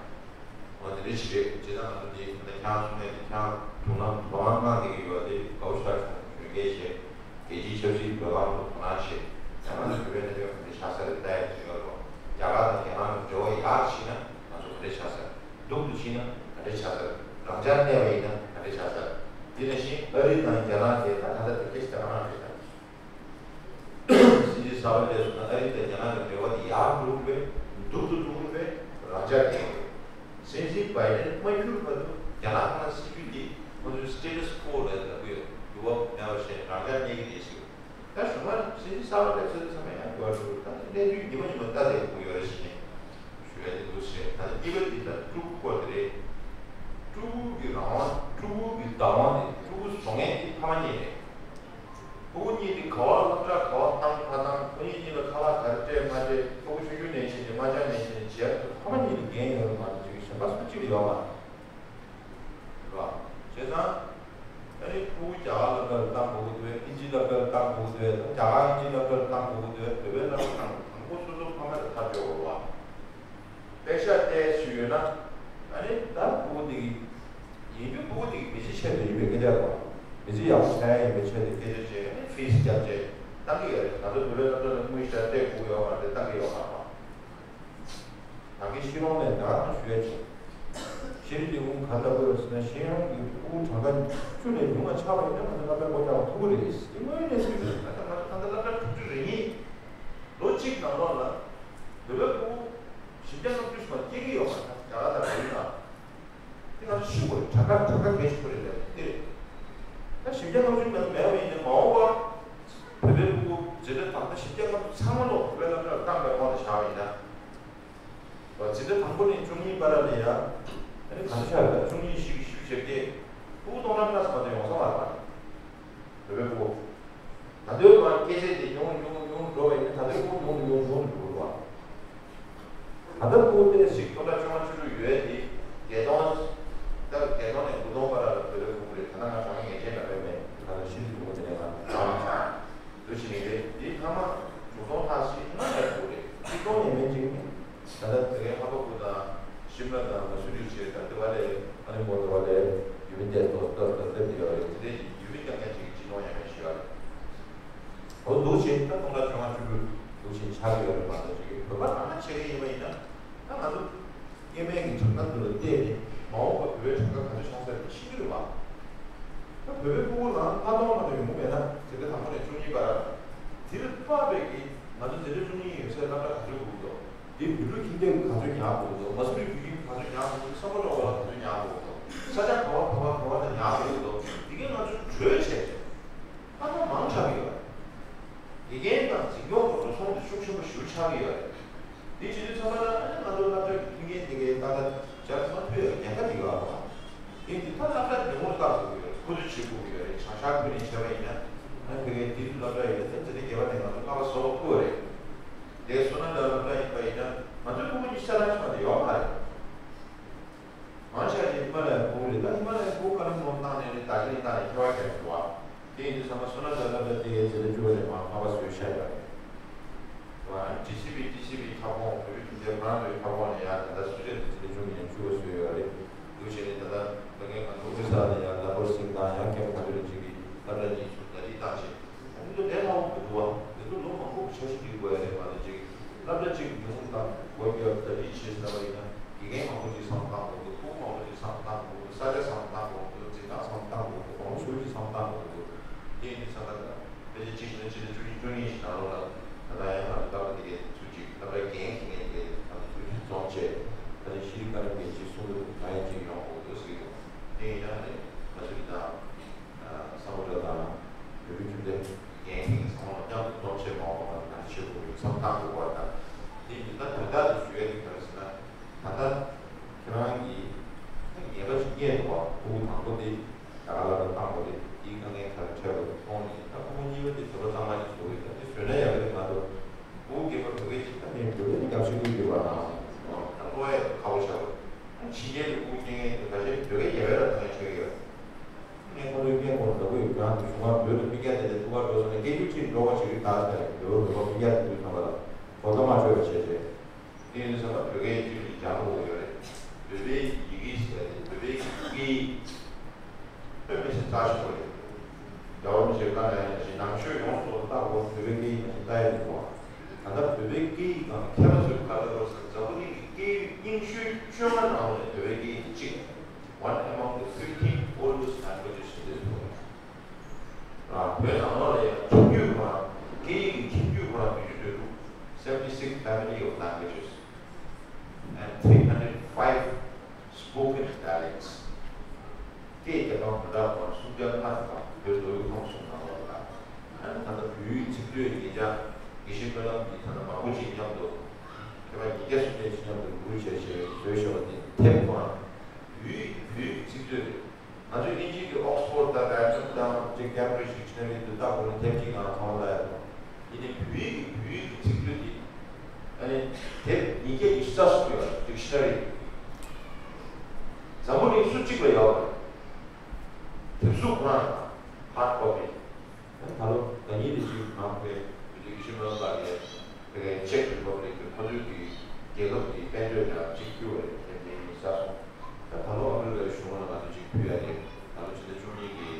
འོ་དེ་འདྲ་ཞིག་རེད། བྱས་ཙང་ང་ཚོ་དེ་ད་ཁྱང་སོང་ནས་དེ་ཁྱང་དུང་ལམ་དུ་ལང་གནང་བསྡད་ཀྱི་ཡོད་དེ་དགའ་པོ་ཞེ་དྲག་བྱུང་། གཞོན་སྐྱེས་བྱས། རྒྱལ་སྤྱིའི་ཆབ་སྲིད་བགྲོད་ལམ་དུ་དོ་སྣང་བྱེད། ཡང་ང་ཚོ་བོད་པའི་གནད་དོན་ག་འདྲ་ཆགས་ས་རེད་ལྟ་ཡ་ཅིག་ཡོད་རེད་བ། རྒྱ་གར་དང་རྒྱ་ནག་གི་འབྲེལ་བ་ཡག་ཕྱིན་ན་ང་ཚོ་ག་འདྲ་ཆགས་ས་རེད། སྡུག་ཏུ་ཕྱིན་ན་ག་འདྲ་ཆགས་ས་རེད། རང་འཇགས་གནས་པ་ཡིན་ན་ག་འདྲ་ཆགས་ས་རེད། དེ་ནང་བཞིན་ཨ་རི་དང་རྒྱ་ནག་དེ་ད་ད་ལྟ་དེ་སྐད་ཆ་དེ་ག་རང་རེད་ད། སྲིད་འཛིན་གསར་པ་སླེབས་སོང་ན་ཨ་རི་དང་རྒྱ་ནག་གི་འབྲེལ་བ་དེ་ཡག་འགྲོ་གི་རེད། སྡུག་ཏུ་འགྲོ་གི་རེད། རང་འཇགས་གནས་ཀྱི་རེད། སྲིད་འཛིན་བྷའི་ཌེན་མ་འགྱུར་བར་དུ་རྒྱ་ནག་ཁོ་ན་སྲིད་ཇུས་འདི་ཁོ་ཚོའི་status quo ལབ་ལབ་ཀྱི་ཡོད། འགྱུར་བ་མེད་པ་བྱས་རང་འཇགས་གནས་ཀྱི་རེད་ཟེར། ད་གཞུང་ལ་སྲིད་འཛིན་གསར་པ་སླེབས་ཚར་དུས་ཚང་མས་ཡང་འགྱུར་བ་འགྲོ་གི་རེད། ད་གནས་ཚུལ་ཉི་མ་ཉི་མ་ལྟ་བསྡད་དགོས་ཡོད་རེད་ཟེར་ནས་ཞུ་ཡ་དེ་འདུག་ཟེར། ད་གཉིས་པ་འདི་ད་ཀྲུ་གུ་སྐོར་དེ་རེད། ཀྲུ་གུ་གི་རང་དབང་། ཀྲུ་གུ་གི་བདག་དབང་དེ་ཀྲུ་གུ་བཟོ་མཁན་དེ་ཕ་མ་གཉིས་རེད། ཕྲུ་གུ་གཉིས་དེ་ག་པར་སློབ་གྲྭ་ག་པར་བཏང་མ་བཏང་། ཁོ་གཉིས་གཉིས་ལ་ཁ་ལག་ག་རེ་སྤྲད་མ་སྤྲད། ཕྲུ་གུ་ཆུང་ཆུང་ནས་བྱས་ནས་དམར་འབྱར་ནས་བྱས་ནས་བྱས་ཕ་མ་གཉིས་ལ་འགན་ཡོད་མ་གཏོགས་ཅིག་གཞན་པ་སུ་གཅིག་ལ་ཡོད་མ་རེད། རེད་བ། བྱས་ཙང་ཨ་ནི་ཕྲུ་གུ་རྒྱ་གར་སློབ་གྲྭ་ལ་བཏང་དགོས་ཀྱི་འདུག་ཨིན་ཇི་སློབ་གྲྭ་ལ་བཏང་དགོས་ཀྱི་འདུག་དང་རྒྱ་གར་ཨིན་ཇི་སློབ་གྲྭ་ལ་བཏང་དགོས་ཀྱི་འདུག་བོད་པའི་སློབ་གྲྭ་བཏང་དགོས། དང་པོ་སོ་སོ་ཕ་མ་ལ་ཐག་གཅོད་དགོས་རེད་བ། པེ་ཤག་སྟེར་ཞུས་ཡོད་ན། ཨ་ནི་ད་ཕྲུ་གུ་འདི་གི་ཡིན་རྒྱུ་ཕྲུ་གུ་འདི་གི་མི་ཚེ་ཆེད་དུ་ཡིན་པའི་སྐད་ཆ་རེད་བ། མི་ཚེ་ཡག་པོ་ཆགས་ཡ་ཡིན་པའི་ཆེད་དུ་སྐད་ཆ་བྱས། ཨ་ནི་ཕིས་བརྒྱབ་བྱས་བཏང་གི་ཡོད་རེད། ང་ཚོ་བོད་པའི་སློབ་གྲྭ་ལ་དངུལ་ཞེ་དྲག་སྤྲད་དགོས་ཡོད་མ་རེད། བཏང་གི་ཡོད་མ་རེད་བ། ད་གིན་ཤི་ལོང་ནས་ད་ག་ཞུ་ཡ་བྱས། ཤེས་རིག་ལས་ཁུངས་ག་འདྲ་དགོས་ཟེར་ན་ཤེས་ཡོན་གྱི་ཕྲུ་གུ་གྲངས་ཀ་བཅུ་ནས་ཉུང་བ་ཆགས་པ་ཡིན་ན་ང་ཚོ་སློབ་གྲྭ་སྒོ་རྒྱག་པ་ཐུབ་ཀྱི་རེད། དེ་དངོས་ཡོད་གནས་ཚུལ་རེད། ད་ལྟ་ང་ཚོ་ད་ལྟ་སློབ་གྲྭ་དྲུག་ཅུ་རེ་གཉིས། ལོ་གཅིག་ནང་ལོགས་ལ་བོད་པའི་ཕྲུ་གུ་བཞི་བརྒྱ་ལྔ་བཅུ་ཞིག་མ་སྐྱེ་གི་ཡོད་མ་རེད། རྒྱ་གར་དང་བལ་ཡུལ་ལ། དེ་ང་ཚོ་ཤི་དགོས་རེད། དྲག་ཁ་དྲག་ཁ་གལ་ཆེན་པོ་རེད་ལབ་དེ་རེད། ད་བཞི་བརྒྱ་ལྔ་བཅུ་མེད་མེད་པ་ཡིན་ན་མ་འོངས་པ་བོད་པའི་ཕྲུ་གུ་བྱེ་བྲག་ད་ལྟ་བཞི་བརྒྱ་ལྔ་བཅུ་ཚང་མ་ལོག་བོད་པའི་སློབ་གྲྭར་བཏང་པའི་དབང་དུ་བཞག་པ་ཡིན་ན། བྱེ་བྲག་དང་པོ་ནས་བཅུ་གཉིས་བར་ལ་ཡ། ཨ་ནི་ག་ཚོད་ཆགས་རེད། བཅུ་གཉིས་བཞི་བཞི་བཅུ་ཞེ་བརྒྱད། ཕྲུ་གུ་སྟོང་ཕྲག་ལྔ་ཙམ་མ་གཏོགས་ཡོང་ས་མ་རེད་པ། བོད་པའི་ཕྲུ་གུ། སྐད་ཆ་དེ་ཉུང་ཉུང་ཉུང་འགྲོ་བས་ནི། ད་ལྟ་ཁོང་ཉུང་ཉུང་ཉུང་འགྲོ་བ། ད་ལྟ་ཁོང་ཏོག་ཙམ་སྟོང་ཕྲག་བཅོ་ལྔ་བཅུ་དྲུག་ཡོད་དེ། བརྒྱད་སྟོང་། ད་བརྒྱད་སྟོང་ནས་དགུ་སྟོང་བར་ལ་བོད་པའི་ཕྲུ་གུ་རེད། ད་ལྟ་ང་རང་ངེས་ཅན་འདྲ་པོ་མེད། ད་ལྟ་ཤི་ལུས་ཕྲུ་གུ་དེ་ནས་ང་རང་ཆགས་འདུག་ཕྱིན་ནས་རེད། དེ་ཐ་མ་དྲུག་སྟོང་ལྷག་ཞིག་སྔ་ནས་ཕྲུ་གུ་རེད། ཆིག་སྟོང་ཡས་མས་ཅིག་ནི། ད་ལྟ་དེ་གའི་ལྷག་པ་ཁུལ་དང་ཤིམ་ལ་དང་མ་སུ་རི་བྱས། ད་ལྟ་བ་ལས་ཨ་ནི་མོ་ཏོ་བ་ལས་ཡུལ་མི་དེ་ཏོག་ཏོག་ཏོག་སླེབས་ཡོད་རེད། དེ་འདྲའི་ཡུལ་མི་རྐྱང་རྐྱང་ཅིག་གི་སྤྱི་ནོར་ཡང་མེད་ཤི་ཡོད་རེད། འོ་འདུག་བྱས་ད་སྟོང་ཕྲག་བཅོ་ལྔ་བཅུ་དྲུག་འདུག་བྱས་ཆགས་ཡོད་རེད་མ་གཏོགས་ཅིག་བོད་པ་ནང་ཆེ་གི་ཡིན་པ་ཡིན་ན། ད་ང་ཚོ་སྔོན་མའི་གི་གྲངས་ཀ་འདི་ལ་བལྟས་ནས་མ་འོངས་པ་བོད་པའི་གྲངས་ཀ་ག་ཚོད་ཆགས་ས་རེད་ཤེས་ཀྱི་རེད་བ། ད་བོད་པའི་ཕྲུ་གུ་ལ་ལྔ་སྟོང་མ་གཏོགས་ཡོང་གི་མེད་ན། འཛིན་གྲྭ་དང་པོ་ནས་བཅུ་གཉིས་བར། འདིར་དཔག་པའི་གི་ང་ཚོ་འཛིན་གྲྭ་བཅུ་གཉིས་ཡོད་སའི་སློབ་གྲྭ་ག་ཚོད་དགོས་འདུག་འདི་བོད་ཕྲུག་ཁྱིམ་སྡེ་གི་ག་ཚོད་ཉར་དགོས་འདུག་མ་སུ་རི་བོད་ཁྱིམ་ག་ཚོད་ཉར་དགོས་འདུག་བསམ་བློ་གཏོང་བ་ལ་ག་ཚོད་ཉར་དགོས་འདུག་ས་ཆ་ག་བ་ག་བ་ག་བ་ལ་ཉར་དགོས་འདུག་འདི་གའི་ང་ཚོ་གྲོས་བྱས་ཏེ། ལྷག་མ་མང་དྲགས་ཡོད། དགེ་རྒན་དང་འཛིན་སྐྱོང་གི་འགྲོ་སོང་དེ་ཤུགས་ཆེན་པོ་ཞེ་པོ་ཆགས་ཀྱི་ཡོད་རེད། འདི་བྱེད་དུས་ཚང་མ་ལ་ཨ་ནི་ང་ཚོ་སློབ་གྲྭ་གི་མཐུན་རྐྱེན་དེ་གའི་ཏག་ཏག་སྦྱར་མ་ཐུབ་ཡག་ཉེན་ཁ་དེ་ཡོད་རེད། དེ་འདི་ད་སློབ་གྲྭ་ཉུང་ངུ་བཏང་དགོས་ཀྱི་ཡོད་རེད། ཁོ་ཚོས་བྱེད་དགོས་ཀྱི་ཡོད་རེད། བྱང་ཤར་ཁུལ་ནས་བྱས་པ་ཡིན་ན། ཨ་ནི་དེ་གའི་དེ་དུས་སློབ་གྲྭ་ཡིན་ན་ད་འཛིན་གྲྭ་བརྒྱད་པ་ནས་ང་ཚོ་ཀ་བ་བཟོ་དགོས་རེད། དེ་སོ་ན་འདྲ་སློབ་གྲྭ་ཡིན་པ་ཡིན་ན་ང་ཚོའི་ཕྲུ་གུ་གཉིས་ཆ་རང་ཆ་དེ་ཡོད་མ་རེད། མང་ཆེ་བ་ཞིག་ཧི་མ་ལ་ཡའི་ཕྲུ་གུ་རེད། ད་ཧི་མ་ལ་ཡའི་ཕྲུ་གུ་ཀ་ལི་མོང་བཏང་ནས་རེད། དར་ཇི་ལིང་བཏང་ནས་ཁྱད་པར་ག་རེ་འདུག་བ། དེ་ཡིན་དུས་ཚང་མ་སོ་ན་ད་ལབ་ལ་དེ་ཡའི་ཚེ་ལ་བཅུ་བ་ལས་མང་ལྷག་པ་བཟོས་བཞག་ཡོད་རེད། ཝ་ཌི་སི་པི་ཌི་སི་པི་ཁྱབ་ཁོངས་བོད་རིགས་ཁྱིམ་སྡེ་ཁོ་རང་ཚོའི་ཁྱབ་ཁོངས་ནས་ཡང་ད་ལྟ་སུ་ཆེད་དུ་ཚེ་ལ་བཅུ་གཉིས་ནས་བཅུ་བ་བཟོས་ཡོད་རེད། འདུག་བྱས་ནས་ད་ལྟ་ད་གིན་ང་ཚོ་ཨོ་རི་ས་ནས་ཡང་ལ་ཧོར་སིང་དང་ཡང་ཁྱེད་ཁ་ཐོར་ཅིག་གིས་སློབ་གྲྭ་གཉིས་སུ་ད་ཅིག་བཏང་བྱས། ཨ་ནི་ལས་མང་པོ་འདུག་བ། འདི་ཚོ་ལོ་མང་པོ་འཆར་གཞི་བསྒྲིགས་དགོས་ཡ་རེད་མ་གཏོགས་ཅིག་སློབ་གྲྭ་གཅིག་ཉུང་དང་སྒོ་རྒྱབ་ད་ཅི་བྱེད་ཟེར་བ་ཡིན་ན། དགེ་རྒན་མང་པོ་ཅིག་བསམ་བློ་བཏང་དགོས་འདུག་ཕྲུ་གུ་མང་པོ་ཅིག་བསམ་བློ་བཏང་དགོས་འདུག་ས་ཆ་བསམ་བློ་བཏང་དགོས་འདུག་འཛིན་ཁང་བསམ་བློ་བཏང་དགོས་འདུག་གོང་ཞུ་ཅིག་བསམ་བློ་བཏང་དགོས་འདུག་དེ་ཡིན་དུས་ས་ཁ་ད་ཕལ་ཆེར་གཅིག་ལ་གཅིག་ལ་བཅུ་གཉིས་བཅུ་གཉིས་ཤིག་ནང་ལོགས་ལ་ད་ལྟ་ཡང་ང་ཚོ་སློབ་གྲྭ་དེ་གའི་ཚུལ་གཅིག་སློབ་གྲྭ་འགན་འཁྱེར་མཁན་དེ་གའི་ང་ཚོ་ཚུལ་གཅིག་འཛོམས་བྱས། ད་ལྟ་ཤེས་རིག་བཀའ་འདྲི་འགན་འཁྱེར་གསུང་གི་འདུག་ང་ཡང་གཅིག་ཡོང་དགོས་འདུག་ཟེར་གྱི་འདུག་དེ་ཡིན་ན་ནི་ང་ཚོ་གི་ད། བསམ་བློ་དང་། བོད་ཕྲུག་ཁྱིམ་སྡེ་འགན་འཁྱེར་བསམ་བློ་མཉམ་དུ་འཛོམས་བྱས་མ་འོངས་པ་ང་ཚོ་ག་རེ་བྱེད་དགོས་ཡོད་བསམ་བཏང་དགོས་པ་དང་། དེ་མིན་ན་དོན་དག་དེ་ཞུ་ཡ་དེ་ག་རེ་ཟེར་ན། ད་ལྟ་ཁྱེད་རང་གིས་ངེས་པ་ཞིག་རྙེད་འདུག་བ། ཕྲུ་གུ་དང་པོ་དེ་རྒྱ་གར་ལ་བཏང་དགོས་རེད། དེའི་དཀའ་ངལ་ག་རེ་འཕྲད་དགོས་མཐོང་ནས། ད་ཕྲུ་གུ་གཉིས་པ་དེ་བོད་པ་གཙང་མ་ཞིག་བཟོ་གི་ཡོད། ད་དེ་བཟོས་ན་ཡག་གི་རེད་མ་གཏོགས། ཕྲུ་གུ་སྐྱེས་པ་བོད་སྐད་ཅིག་ད་ནི་བོད་སྐད་ནི་རྒྱབ་ཤིག་ཡོད་ཀྱི་བ་དང་། ད་ཀློག་ཡ་ཁག་པོ་ཆགས་པ། ཕྱི་རྒྱལ་གྱི་ཕྲུ་གུ་སྐྱེ་མཁན་དེ་ཁ་ཤས་བོད་སྐད་ཡག་པོ་ར་ད་ངས་ཤེས་ཀྱི་ཡོད། ངས་ཁོ་ཚོའི་སྐད་ཁོ་ལ་ལབ་ཀྱི་ཡོད། ཁྱེད་རང་ཚོ་གཞུང་ལ་བོད་ལ་སྤུན་ཀྱག་དེ་འདྲ་ཐུག་གར་འགྲོ་སོང་ན་སྐད་ཡིག་ཅིག་འགྲོ་བ་ཞིག་རིག་ད་ཟེར། བོད་པ་བོད་པ་སྤུན་ཀྱག་དེ་ཚོའི་ཚང་མ་ལ་གོ་བརྡ་མ་འཕྲོད་པ་བྱས་རྗེས། དེ་ཡིན་ཙང་བོད་སྐད་ཡིག་ཅིག་སྦྱང་དགོས་ཡོད་རེད། བོད་པའི་ཡི་གེ་ཟེར་ཏེ་བོད་པའི་སྐད་ཡིག་དཔེ་མི་སྲིད་རྩ་ཆེན་པོ་རེད། རྒྱལ་བ་རིན་པོ་ཆེའི་བཀའ་ནང་ཡིན་ན་ཞིག་ནང་ཆོས་ཡོངས་སུ་རྟོགས་པ་བོད་པའི་སྐད་ཡིག་ནང་བཞིན་ལྟ་ཡ་མི་འདུག་བ། ད་ལྟ་བོད་པའི་སྐད་ཡིག་དང་མཁས་པ་ཚོས་བཀའ་སློབ་པར་འཛམ་བུ་གླིང་གི་སྐད་ཡིག་རྙིང་ཤོས་བཅོ་ལྔ་ནང་ལོགས་ནས་བོད་པའི་སྐད་ཡིག་གཅིག One among the fifteen oldest languages in this world. ཨ། བོད་ནང་ལོགས་ལ་ཡང་ཁྱིམ་རྒྱུད་ཁོ་རང་སྐད་ཡིག་གི་ཁྱིམ་རྒྱུད་ཁོ་རང་བེད་སྤྱོད་འདུག Seventy six family of languages and three hundred five spoken dialects. སྐད་རྒྱ་གྲམ་མི་འདྲ་བ་སུམ་བརྒྱ་ལྔ་ཙམ་བོད་མདོ་དབུས་ཁམས་གསུམ་ནང་ལོགས་ལ། ཨ་ནི་ད་ལྟ་བོད་ཡིག་ཚིག་མཛོད་ཉིན་ལྕགས་དགེ་བཤེས་སྨོན་ལམ་གྱིས་ད་ལྟ་མང་པོ་ཅིག་མཉམ་དུ། མཁས་པ་ཉིས་བརྒྱ་སུམ་བརྒྱ་ཅིག་མཉམ་དུ་རུབ་རུབ་བྱས་བྱས་བཟོས་བཞག་པ་དེ་དེབ་ཁོ་རང་བོད་ཡིག་བོད་ཡིག་ཚིག་མཛོད་རེད། ང་ཚོའི་དབྱིན་ཇི་གི་ཨོག་སི་ཕོར་དང་རེ་ཊོན་དང་ཅིག་ཀེམ་བྷྲིཇ་ཌིག་ཤི་ན་རི་དུ་ད་ཁོ་ནི་དེབ་ཅིག་ནང་ལ་མཐོང་ལ་ཡ། ཡིན་ནའི་བོད་ཡིག་གི་བོད་ཡིག་གི་ཚིག་མཛོད་དེ། ཨ་ནི་དེབ་ཉིས་བརྒྱ་ཉི་ཤུ་རྩ་གསུམ་ཡོད་རེད། ཌིག་ཤི་ན་རི། འཛམ་བུ་གླིང་སུ་གཅིག་ལ་ཡོད་རེད། དེབ་གཟུགས་ཁོ་རང་ཧར་ཌི་ཀོ་པི། ད་ལོ་ཟླ་ཉིན་དེ་ཅིག་ང་ཕེ་བོད་དུ་ཡིད་ཆེས་མེད་པ་ལ་ཡ། དེ་གའི་ཅེཀ་རི་པབ་ལིག་གི་ཁོ་ཚོའི་གི་རྒྱལ་ཁབ་ཀྱི་དཔལ་འབྱོར་ལ་གཅིག་བསྐྱུར་བ་རེད། དེབ་དེ་ཉིས་རྩ་གསུམ། ད་ད་ལོ་ཨ་མི་རི་ཀའི་གཞུང་ལ་ང་ཚོ་གཅིག་ཕུལ་ཡ་རེད། ད་ལོ་ཕྱི་ཟླ་བཅུ་གཉིས་ཀྱི་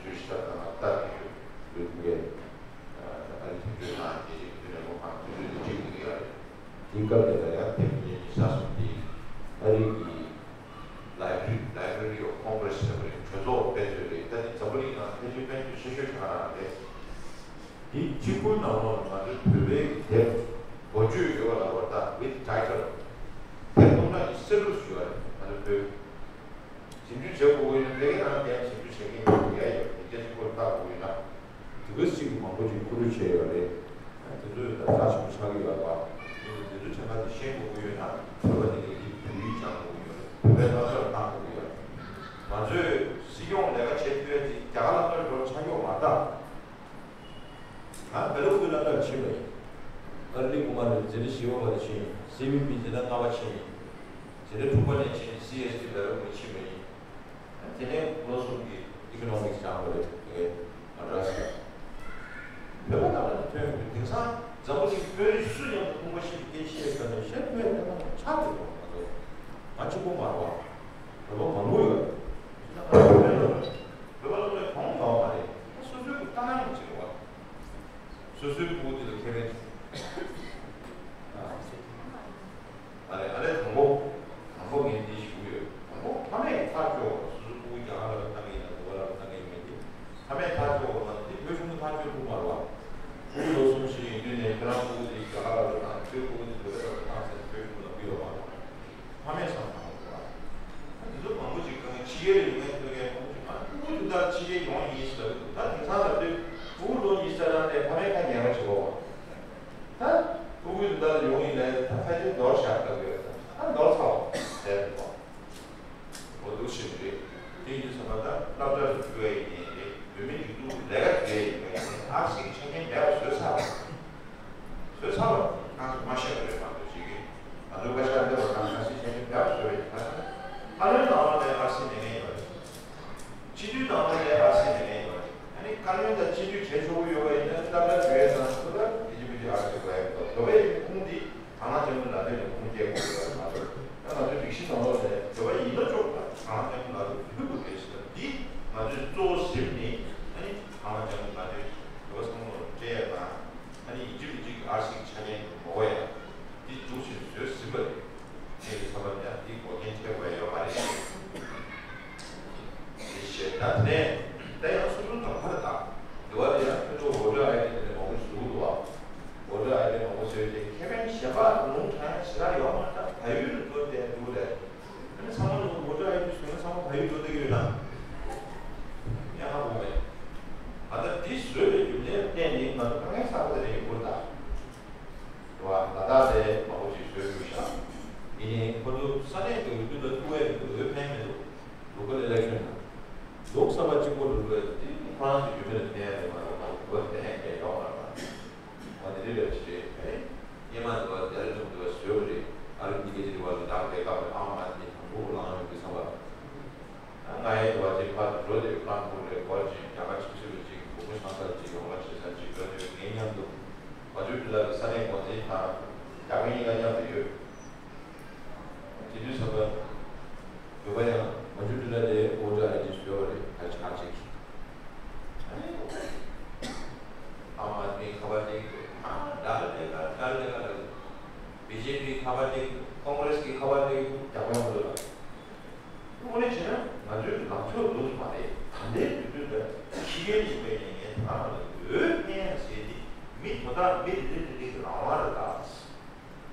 དུས་ཚོད་ཕྱི་ཟླ་ལྔ་པ་ལྟར་གྱི་ཡོད་ལུགས་ཀྱི། ད་ཨ་རིའི་དུས་ཚོད་དང་རྒྱལ་སྤྱིའི་དུས་ཚོད་ནས་ལོ་གང་དུས་ཚོད་དུ་གཅིག་ཏུ་ཡོད་རེད། དེའི་སྐབས་དེ་ལ་ཡང་དེབ་ཉིན་གཉིས་ཆ་གསུམ་དེ་ཨ་རི་གི་Library, Library of Congress ཟེར་བ་རེད། གྲོས་ཚོགས་དཔེ་མཛོད་རེད། ད་ནི་འཛམ་བུ་གླིང་ནང་ཕལ་ཆེར་དཔལ་འབྱོར་ཆེ་ཤོས་དེ་ག་རང་རེད། དེའི་གཅིག་པུའི་ནང་ལོགས་ལ་ང་ཚོའི་བོད་པའི་དེབ་འགོ་བརྗོད་ཡོད་པ་ལབ་པ་དང་with title དེབ་སྟོང་ཕྲག་ཉི་ཤུ་རྩ་དྲུག་ཡོད་རེད། ང་ཚོའི་བོད། ཞིབ་འཇུག་བྱེད་དགོས་ཀྱི་ཡོད་ན། དེ་གའི་ནང་བསྡད་ཞིབ་འཇུག་བྱེད་མཁན་ཡོད་ཡ་ཡོད། དེ་སྐད་ཆ་ཁོ་ལྟ་དགོས་ཡོད་ན། དེ་ག་ཅིག་མང་པོ་ཅིག་བསྐུར་སྒྲོན་བྱས་ཡོད་རེད། དེ་ཚོ་ཡོད་ད་རྩ་ཆེན་པོ་ཆགས་ཀྱི་ཡོད་རེད་པ། དེ་ཚོ་དེ་ཚོ་ཆ་ཚང་དེ་ཤེས་དགོས་ཀྱི་ཡོད་ན། བོད་པ་དེ་གའི་དེ་བོད་ཡིག་སྦྱང་དགོས་ཀྱི་ཡོད་རེད། བོད་པའི་སློབ་གསོ་ལ་བཏང་དགོས་ཀྱི་ཡོད་རེད། ང་ཚོས་སྲིད་སྐྱོང་ལས་ཀ་བྱེད་ཐུབ་ཡ་ཅིག་རྒྱ་གར་ལ་སློབ་གྲྭ་ཆགས་ཀྱི་ཡོད་མ་རེད་ད། ང་བེ་ལ་ཀུ་ལ་ལ་ཕྱིན་པ་ཡིན། ཨར་ལི་ཀུ་མར་འཛིན་གྲྭ་བཞི་པ་བར་ཕྱིན་ཡིན། སི་བི་པི་འཛིན་གྲྭ་ལྔ་པ་ཕྱིན་ཡིན། འཛིན་གྲྭ་དྲུག་པ་ནས་ཕྱིན་སི་ཨེས་ཊི་བེ་ལ་ཀུ་ཕྱིན་པ་ཡིན། དེ་ནས་ལོ་གསུམ་གྱི་ཨི་ཀོ་ནོ་མིག་སྦྱངས་པ་རེད། དེ་གའི་མ་དྲག་ས། བོད་པ་ནང་ལ་ཐོན་ཡོང་དུས་དེང་སང་འཛམ་བུ་གླིང་བོད་རིགས་སུ་ཡང་ཁུངས་པ་ཤིག་སྐད་ཆ་བཤད་ཀ་ནས་བཤད་བོད་དེ་མ་ཆགས་ཡོད་པ་མ་གཏོགས། ང་གཅིག་པོ་མ་རེད་བ། བོད་པ་མང་པོ་ཡོད། བོད་པ་ལ་གོང་ཡོད་མ་རེད། སོ་སོའི་གི་ལྟ་སྟངས་ཅིག་རེད་བ། སོ་སོའི་སྤུ་གུ་དེ་ལ་ཁེ་ཕན་ཅིག་ཨ་རེ་ཨ་རེ་དང་པོ། དང་པོ་ངས་འདི་ཞུ་གི་ཡོད། དང་པོ་ཕ་མས་ཐག་གཅོད་དགོས། སོ་སོའི་སྤུ་གུ་རྒྱ་གར་ལ་བཏང་གི་ཡིན་ན་འདི་བ་ལ་བཏང་གི་ཡིན་མིན་དེ་ཕ་མས་ཐག་གཅོད་དགོས་མ་གཏོགས་དེ་བོད་གཞུང་གིས་ཐག་གཅོད་ཐུབ་མ་རེད་བ། སྤུ་གུ་ལོ་གསུམ་བཞི་ཡིན་དུས་ནས་ཁྱེད་རང་སྤུ་གུ་དེ་རྒྱ་གར་ལ་བཏང་། ཁྱོད་སྤུ་གུ་དེ་བོད་ལ་བཏང་ཟེར་ནས་བོད་གཞུང་ལ་འབུལ་ཡོད་མ་རེད་བ། ཕ་མས་བསམ་བློ་གཏོང་དགོས་པ། ད་འདི་ཚོ་མང་པོ་ཅིག་གང་ཕྱི་རྒྱལ་ལ་ཡོད་མཁན་ཐོས་མཁན་མང་པོ་ཅིག་ཨ་ཕྲུ་གུ་དེ་ལྟར་ཕྱི་རྒྱལ་ཡོང་ཡིན་ཟེར་གི་འདུག་ད་དེང་སང་ལབ་དུས་ཕྲུ་གུ་ལོ་ཉི་ཤུ་རྩ་གྲངས་དེ་ཕ་མས་ཁ་ཉན་རོགས་བྱེད་དགོས་པ། ད་ཕྲུ་གུ་དེ་ལྟར་ཡོང་ཡིན་ལབ་ད་ཕལ་ཆེར་འདོར་བཞག་ལྟ་གི་ཡོད། ད་འདོར་ཚར་བ་ཟེར་འདུག་པ། འོ་འདུག་ཞིག་རེད། དེ་ཡིན་དུས་ཙམ་པ་ད་སློབ་གྲྭ་རུ་འགྲོ་ཡ་ཡིན་ནའི་རེད། བོད་མི་སྒྲིག་འཛུགས་ལས་ཀ་འགྲོ་ཡ་ཡིན་པ་ཡིན་ནའི་ཨར་སི་གི་ཆ་རྐྱེན་མེད་པ་བཟོས་ཚར་བ། བཟོས་ཚར་བ་ཁོང་ཚོས་མ་ཤེས་པ་རེད་མ་གཏོགས་ཅིག་གིས། ང་ཚོའི་བཀའ་ཤག་འདི་བ་དང་ཁ་སི་ཆ་རྐྱེན་མེད་པ་བཟོས་པ་ཡིན་ན། ཨ་ནི་ནང་ལོགས་ནས་ཨར་སི་མེད་མཁན་ཡོད་རེད། སྤྱི་འཐུས་ནང་ལོགས་ནས་ཨར་སི་མེད་མཁན་ཡོད་རེད། ཨ་ནི་བཀའ་བློན་དང་སྤྱི་འཐུས་བྱེད་ཆོག་གི་ཡོད་པ་ཡིན་ན་སློབ་གྲྭ་བརྒྱུད་ཡས་དང་སུ་ལ་ཡིན་གཅིག་མིན་གཅིག་ཨར་སི་དགོས་ཡ་མི་འདུག་བོད་པ་ཡིན་ཁུངས་འདི་དང་བླངས་ཅན་གྱི་ལ་དོན་ནས་ཁུངས་སྐྱེལ་དགོས་ཡོད་པ་མ་གཏོགས། ད་ང་ཚོའི་སྒྲིག་གཞི་ནང་ལོགས་ནས་བོད་པ་ཡིན་ན་ཆོག་ད་དང་བླངས་ཅན་གྱི་ལ་དོན་ཕུལ་དགོས་རེད་ཟེར་ན། འདི་ང་ཚོས་གཙོ་བོ་ཟིན་ནས་ཨ་ནི་དང་བླངས་ཅན་གྱི་ལ་དོན་བོད་པ་ཚང་མ་ལ་སྤྲད་ཡ་དང་། ཨ་ནི་ཡིན་གཅིག་མིན་གཅིག་ཨར་སི་གི་ཆ་རྐྱེན་དུ་མ་དགོས་ཡ། འདི་འཛུགས་བྱས་བཟོས་ཟིན་པ་རེད། དེ་ཡི་ཚབ་པ་ཡང་འདི་འགོག་རྐྱེན་ཐེབས་དགོས་ཡ་ཡོད་མ་རེད། དེ་བཤད་ད་དེ་ནས་ད་ཡང་སོ་སོ་དང་ཕར་དང་འདི་བ་ལ་ཡང་ཁྱོད་ཚོ་བོ་ཊར་ཨའི་ཌི་དེ་ནས་མང་པོ་བཟོ་གི་འདུག་བ། བོ་ཊར་ཨའི་ཌི་མང་པོ་བཟོས་ཏེ་ཁེ་ཕན་གཞན་པ་ལུང་དྲངས་ཡ་ཞེ་དྲག་ཡོད་མ་རེད། ད་བལ་ཡུལ་དུ་འགྲོ་བསྡད་འདུག་རེད། ཨ་ནི་ཚང་མ་ལ་བོ་ཊར་ཨའི་ཌི་བཟོས་ན་ཚང་མ་བལ་ཡུལ་འགྲོ་བསྡད་ཀྱི་ཡོད་ན། ཡང་ཧ་གོ་མེད། ད་ལྟ་འདི་བཟོས་པའི་རྒྱུ་མཚན་བརྟེན་ནས་ང་ཚོ་དཀའ་ངལ་གསར་པ་དེ་རེད་ཡོང་གི་རེད་ད། རེད་བ། ལ་དྭགས་ལ་མང་པོ་ཞིག་བཟོས་འདུག་ཤག་ཡིན་ནའི་ཁོ་ཚོ་ས་གནས་ཀྱི་འོས་བསྡུ་ལ་ཐུག་ཡས་མི་འདུག་འོས་འཕེན་མི་འདུག་ལོ་ཀལ་ཨི་ལེག་ཤན་ལ། ལོ་གསར་པ་གཅིག་པོ་འགྲོ་འགྲོ་ཡས་དེ་ཁོ་རང་ཚོའི་རྒྱུ་མི་ལ་ཕན་ཡས་རེད་མ་གཏོགས་ང་ཚོ་བོད་ལ་ཕན་ཡས་ཡོད་མ་རེད་པ། འོ་དེ་འདྲ་རེད་ཅེས་རེད། ཨེ། སྔོན་མ་འདི་བ་དེར་ལུང་འདི་བ་བཟོས་པ་རེད། ཨ་རི་གཉིས་ཀའི་དེ་བ་ལ་བདག་པའི་སྐབས་ལ་ཨང་མ་དེ་དང་པོ་ལངས་ཡོང་གི་བསམ་པ། ང་ཡི་དེ་བ་ཅིག་ཕར་དུ་འགྲོ་དེ་ཀྲང་ཕུར་རེད་སྐོར་ཅིག་རྒྱ་གར་ཆབ་སྲིད་པ་ཅིག་གོ་མོ་ཤང་ས་ཅིག་ཡོང་བ་བྱེད་ས་ཅིག་འགྲོ་དེ་ངའི་མཉམ་དུ་མ་ཇུ་ཏི་ལ་གི་ས་གནས་འགོ་འཛིན་དང་རྒྱ་གར་གཉིས་ཀ་མཉམ་དུ་ཡོད། དེ་དུས་ཙམ་པ། བོད་པ་ཡང་མ་འཇུ་དུ་ལ་དེ་ཨོ་ཏྲ་ཨའི་ཏི་བཟོས་པ་རེད་ད་ཆ་གཅིག་ཨ་མ་ཨ་དམིའི་ཁ་པར་སྟེགས་འདུག་ཨ་ཌལ་ལེ་ག་ཌལ་ལེ་ག་ལ་འདུག་བི་ཇེ་པིའི་ཁ་པར་སྟེགས་འདུག་ཀོང་གྲེས་ཀྱི་ཁ་པར་སྟེགས་འདུག་རྒྱ་དཔོན་མ་འདུག་ལ། དངོས་གནས་བྱས་ན་ང་ཚོའི་ལངས་ཕྱོགས་འདུག་མ་རེད། ད་ལྟའི་དུས་ཚོད་འདི་ཕྱི་རྒྱལ་ཡིན་པའི་ནས་ངས་ཐ་ན་ལ་འོས་འཕེན་ཟེར་ཏེ་མི་དོ་བདག་མི་རེ་རེ་རེ་རེ་གི་རང་དབང་རེད་ད།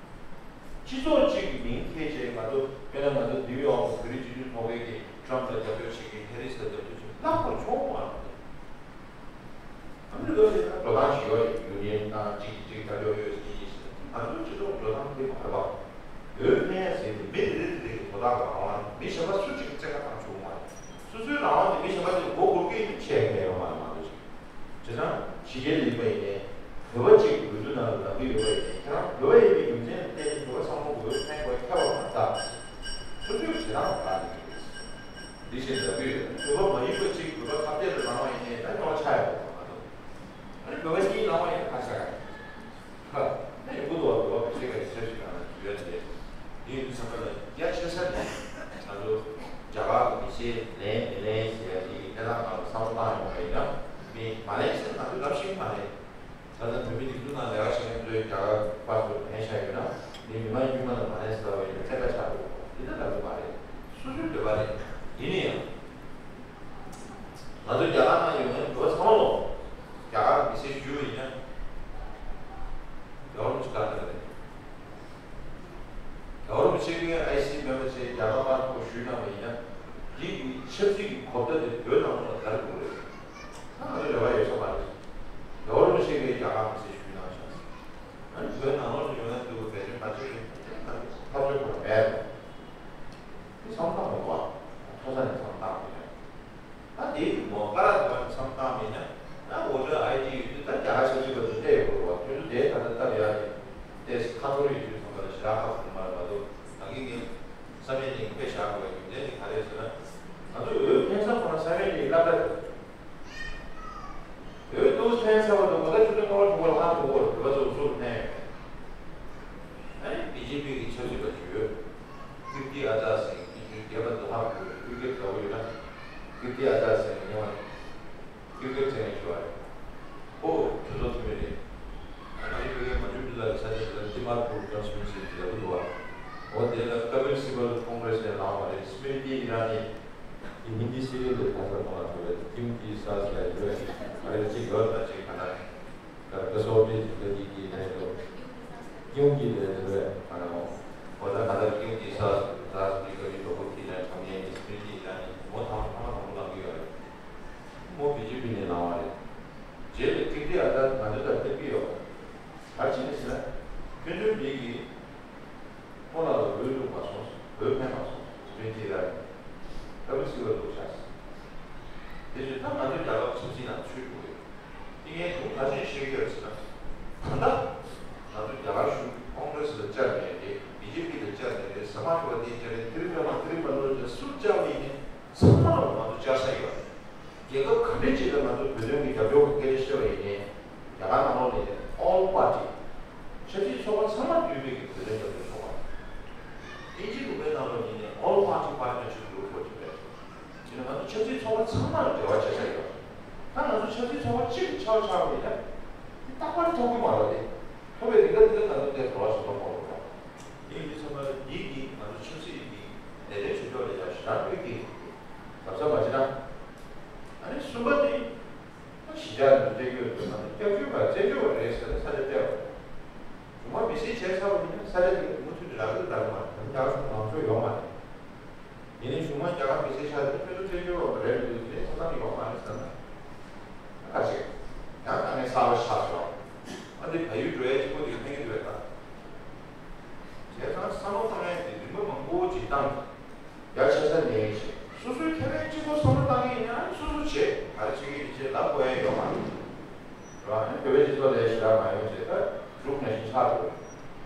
སྤྱི་ཚོགས་གཅིག་གི་མིང་འཁྱེར་བྱས་ང་ཚོ་དཔེར་ན་ང་ཚོ་ནིའུ་ཡོག་གི་བོད་རིགས་སྤྱི་མཐུན་ཚོགས་པའི་གི་ཊམ་ཕ་ལ་རྒྱབ་སྐྱོར་བྱེད་མཁན་ཧེ་རི་སི་ལ་རྒྱབ་སྐྱོར་བྱེད་མཁན་ལྷག་པར་ཆོག་མ་རེད། ཨ་མི་རི་ཀ་ལ་འགྲོ་སྟངས་ཤིག་ཡོད་རེད། ཡུ་ནི་ཡན་དང་གཅིག་གིས་གཅིག་རྒྱབ་སྐྱོར་ཡོད་ཟེར་གྱི་ཡིན་ཟེར་ང་ཚོའི་སྤྱི་ཚོགས་འགྲོ་སྟངས་དེ་མ་རེད་པ། འོས་འཕེན་ཟེར་དེ་མི་རེ་རེ་རེ་རེ་གི་དོ་བདག་རང་དབང་རེད། མི་གཞན་པ་སུ་གཅིག་གིས་བཙན་བཀའ་བཏང་ཆོག་མ་རེད། སོ་སོའི་རང་དབང་དེ་མི་གཞན་པ་ཅིག་ལ་མགོ་སྒུར་གྱི་ཡིན་ན་ཆད་མཁན་ཡོད་མ་རེད་མ་གཏོགས་ཅིག་བྱས་ཙང་ཕྱི་རྒྱལ་ཡིན་པ་ཡིན་ནའི་བོད་པ་གཅིག་འོས་བསྡུ་ནང་ལ་ལངས་ཀྱི་ཡོད་པ་ཡིན་ནའི་ཁྱེད་རང་བོད་པ་ཡིན་པའི་རྒྱུ་མཚན་ལ་བརྟེན་ནས་བོད་པ་ཚང་མ་འོས་འཕེན་དགོས་ཁྱབ་པ་མ་རེད་ད། སོ་སོའི་བྱེད་སྟངས་ལ་བལྟས་ནས་ཡིན། འདི་བཞིན་ལབ་ཀྱི་ཡོད། བོད་པ་མ་ཡིན་པ་གཅིག་བོད་པ་ཁ་གཏད་ལ་ལངས་པ་ཡིན་ནའི་ད་རྙོག་ཆགས་ཡོད་པ་མ་གཏོགས། ཨ་ནི་བོད་པ་གཉིས་ལངས་པ་ཡིན་ན་ཁ་ཆགས་ཡོད། ཧ། ནས་ཡོང་གི་འདུག་བ། འགྲོ་བ་མི་ཤེས་པའི་ཆབ་སྲིད་ནང་ལ་འཇུ་ཡ་དེ། དེ་ཡིན་དུས་ཙམ་པ་ལ་རྒྱ་ཆེ་ས་ནས་ང་ཚོ་རྒྱ་གར་གྱི་མི་སེར་ལེན་མི་ལེན་ཟེར་ཡ་དེ་གི་གནས་སྟངས་སྒང་ལ་བསམ་བློ་བཏང་ཡོང་བ་ཡིན་ན། མི་མ་ལེན་ཟེར་ང་ཚོས་ལབ་ཤེས་ཀྱི་མ་རེད། ད་ལྟ་བོད་མི་སྒྲིག་འཛུགས་ནང་ལས་ཀ་བྱེད་མཁན་ཚོས་རྒྱ་གར་པ་སི་པོར་ཊི་ལེན་བཞག་ཡོད་ན་མི་མི་མང་དཀྱུས་མ་ལ་མ་ལེན་ཟེར་བ་ཡིན་ན་བཙན་བཀའ་ཆགས་འགྲོ། འདི་ལྟ་ལབ་ཀྱི་མ་རེད། སོ་སོའི་འདོད་པ་རེད། ཡིན་ན་ཡང་། ང་ཚོ་རྒྱ་གར་ནང་ཡོད་མཁན་བོད་པ་ཚང་མ་ལོ། རྒྱ་གར་གྱི་མི་སེར་ཞུས་པ་ཡིན་ན། རྒྱལ་བ་རིན་པོ་ཆེ་ག་རེ་གནང་གི་རེད། རྒྱལ་བ་རིན་པོ་ཆེ་གིས་ཨའི་སི་མེམ་བར་བྱས་རྒྱ་གར་པ་སི་པོར་ཊི་ཞུས་གནང་བ་ཡིན་ན། འདི་གི་ཆབ་སྲིད་ཀྱི་གོ་བརྡ་དེ་བོད་ནང་ལ་ག་རེ་དགོས་རེད། ད་ང་ཚོ་རེ་བ་ཡོད་ས་མ་རེད། རྒྱལ་བ་རིན་པོ་ཆེ་གིས་རྒྱ་གར་མི་སེར་ཞུས་གནང་ཤག་ཨ་ནི་བོད་ནང་ལོགས་ལ་ཡོད་ན་འདུག་བེད་སྤྱོད་མ་བྱེད་པའི་ཐབས་ཇུས་ཁོ་རང་མེད་རེད། འདི་བསམ་བཏང་དགོས་པ། མཐོ་ས་ནས་བསམ་བཏང་དགོས་རེད། ད་དེའི་མོ་ཀ་ར་དེ་བ་ནས་བསམ་བཏང་མིན་ན། ཕྱི་རོལ་དུ་ཁ་ས་མོ་ལ་འགྲོ་བའི་ཀིམ་ཀི་ས་སི་ལ་འགྲོ་བའི་ཨ་རེ་ཅིག་ཡོད་ན་ཅིག་ག་ན་ད་ཀ་སོ་པི་ཅིག་ལ་ཅིག་གི་ལས་འགྲོ་ཀིམ་ཀི་ལས་འགྲོ་བའི་ཨ་ན་མོ་འོ་ད་ང་ད་ཀིམ་ཀི་ས་སི་ས་སི་ཀི་ཀི་འགྲོ་གི་ན་ཁམ་ཡན་གི་སི་པི་ཅིག་ཡ་ནི་མོ་ཐང་ཐང་ཐང་ལ་འགྲོ་གི་ཡོད་རེད། མོ་བི་ཇེ་པི་ནས་ལངས་བ་རེད། རྗེས་ལ་ཀིར་ཏི་ཨ་ད་ང་ཚོ་ལ་སྟེར་གི་ཡོད་པ་རེད། ག་རེ་བྱས་ནས་ཟེར་ན། ཁྱོད་ཚོའི་མི་གིས་ཁོ་ལ་འོས་བླུགས་མ་སོང་། འོས་འཕེན་མ་སོང་། སྤུན་ཀྱི་ར་ལ་བུ་སི་བ་བླུགས་ཤག་དེ་བཞིན་ད་ང་ཚོའི་རྒྱ་གར་ཆབ་སྲིད་ནང་ཚུད་འགྲོ་གི་ཡོད། དེ་ངས་དུང་ག་ཚོད་བཤད་ཀྱི་ཡོད་ཟེར་ན། ད་ལྟ་ང་ཚོ་རྒྱ་གར་གཞུང་ཀོང་ཀྲེ་སི་ལ་བཅར་ནས་རེད། བི་ཇེ་པི་ལ་བཅར་ནས་རེད། ས་མ་ཅི་བ་དེ་བཅར་རེད། དེ་རིང་ལ་མ་དེ་རིང་མ་ལོ་ཅིག་སུ་བཅར་བ་ཡིན་ནའི་ཚང་མ་ལ་ང་ཚོ་བཅར་ས་ཡོད་རེད། རྒྱལ་ཁབ་ག་འདྲ་ཅིག་ལ་ང་ཚོ་བོད་དོན་གྱི་རྒྱབ་སྐྱོར་གྱི་སྐད་ཆ་བཤད་པ་ཡིན་ནའི། རྒྱ་གར་ནང་ལོགས་ནས་ཨོལ་པར་ཊི་ཆབ་སྲིད་ཚོགས་པ་ཚང་མ་འདུས་པའི་གི་བོད་དོན་རྒྱབ་སྐྱོར་ཚོགས་པ། ཨིན་ཇི་ལུགས་པའི་ནང་ལོགས་ནས་ནི་All Party Partnership Group ལབ་ཀྱི་རེད། ཡིན་ན་ང་ཚོ་ཆབ་སྲིད་ཚོགས་པ་ཚང་མ་ལ་འབྲེལ་བ་བྱེད་ས་ཡོད། ད་ང་ཚོ་ཆབ་སྲིད་ཚོགས་པ་གཅིག་ལ་ཆག་ཆག་པ་ཡིན་ན། དེ་རྟག་པར་ཐོབ་ཀྱི་མ་རེད་དེ། ཐོབ་པའི་རིགས་ལ་དེ་ལ་ང་ཚོ་དེ་འགྲོ་བ་ཞིག་ཐོབ་མ་རེད་པ། དེ་ཡིན་དུས་ཙམ་པ་ལ་འདི་གིས་ང་ཚོ་ཆབ་སྲིད་ཀྱི་ལས་དོན་བྱེད་ཕྱོགས་ལ་ཡང་ཞེ་དྲག་གནོད་སྐྱེལ་གྱི་འདུག་ག་ཚོད་མ་བྱེད་ན། ཨ་ནི་གསུམ་པ་དེ། ད་གཞིས་ཆགས་འདུ་འཛོམས་ཡོད་པའི་ནང་སྐྱབས་བཅོལ་བ་བཙན་བྱོལ་བ་རེད་ཟེར་ནས་ས་ཆ་སྤྲད་པ་རེད། གཞུང་མ་མི་སེར་བྱས་ཚར་བ་ཡིན་ན་ས་ཆ་དེ་མུ་མཐུད་དུ་རག་གི་རག་གི་མ་རེད། ད་རྒྱ་གར་གཞུང་ལངས་ཕྱོགས་ཡོད་མ་རེད། ཡིན་ནའི་གཞུང་མ་རྒྱ་གར་མི་སེར་ཆགས་དེ་ཁྱོད་ཚོ་བཙན་བྱོལ་བ་རེད་འདུག་དེ་ས་ཆ་ཡོད་མ་རེད་ཟེར་ན། ཁ་ཅིག་ཡང་ད་ངས་གསར་པ་ཆགས་སོང་། ཨ་འདི་བལ་ཡུལ་འགྲོ་ཡས་གཅིག་པོ་དེ་ཕན་གི་འདུག་པས་ད། བྱས་ཙང་བསམ་བློ་བཏང་ཡས་དེ་རིམ་པ་མང་པོ་ཅིག་བཏང་། ཡར་ཆེ་ས་ནས་བྱས། སོ་སོའི་ཁེ་ཕན་གཅིག་པོ་བསམ་བློ་བཏང་གི་ཡིན་ན་སོ་སོ་བྱས། ག་རེ་བྱེད་ཀྱི་ཡིན་ཅེས་ལབ་དགོས་ཡ་ཡོད་མ་རེད། རེད་བ། ཨ་ནི་བོད་པའི་སྤྱི་ཚོགས་ལ་ཞེ་དྲག་མ་ཡོང་ཅེས་ད་འབྲུག་ནང་བཞིན་ཆགས་འགྲོ།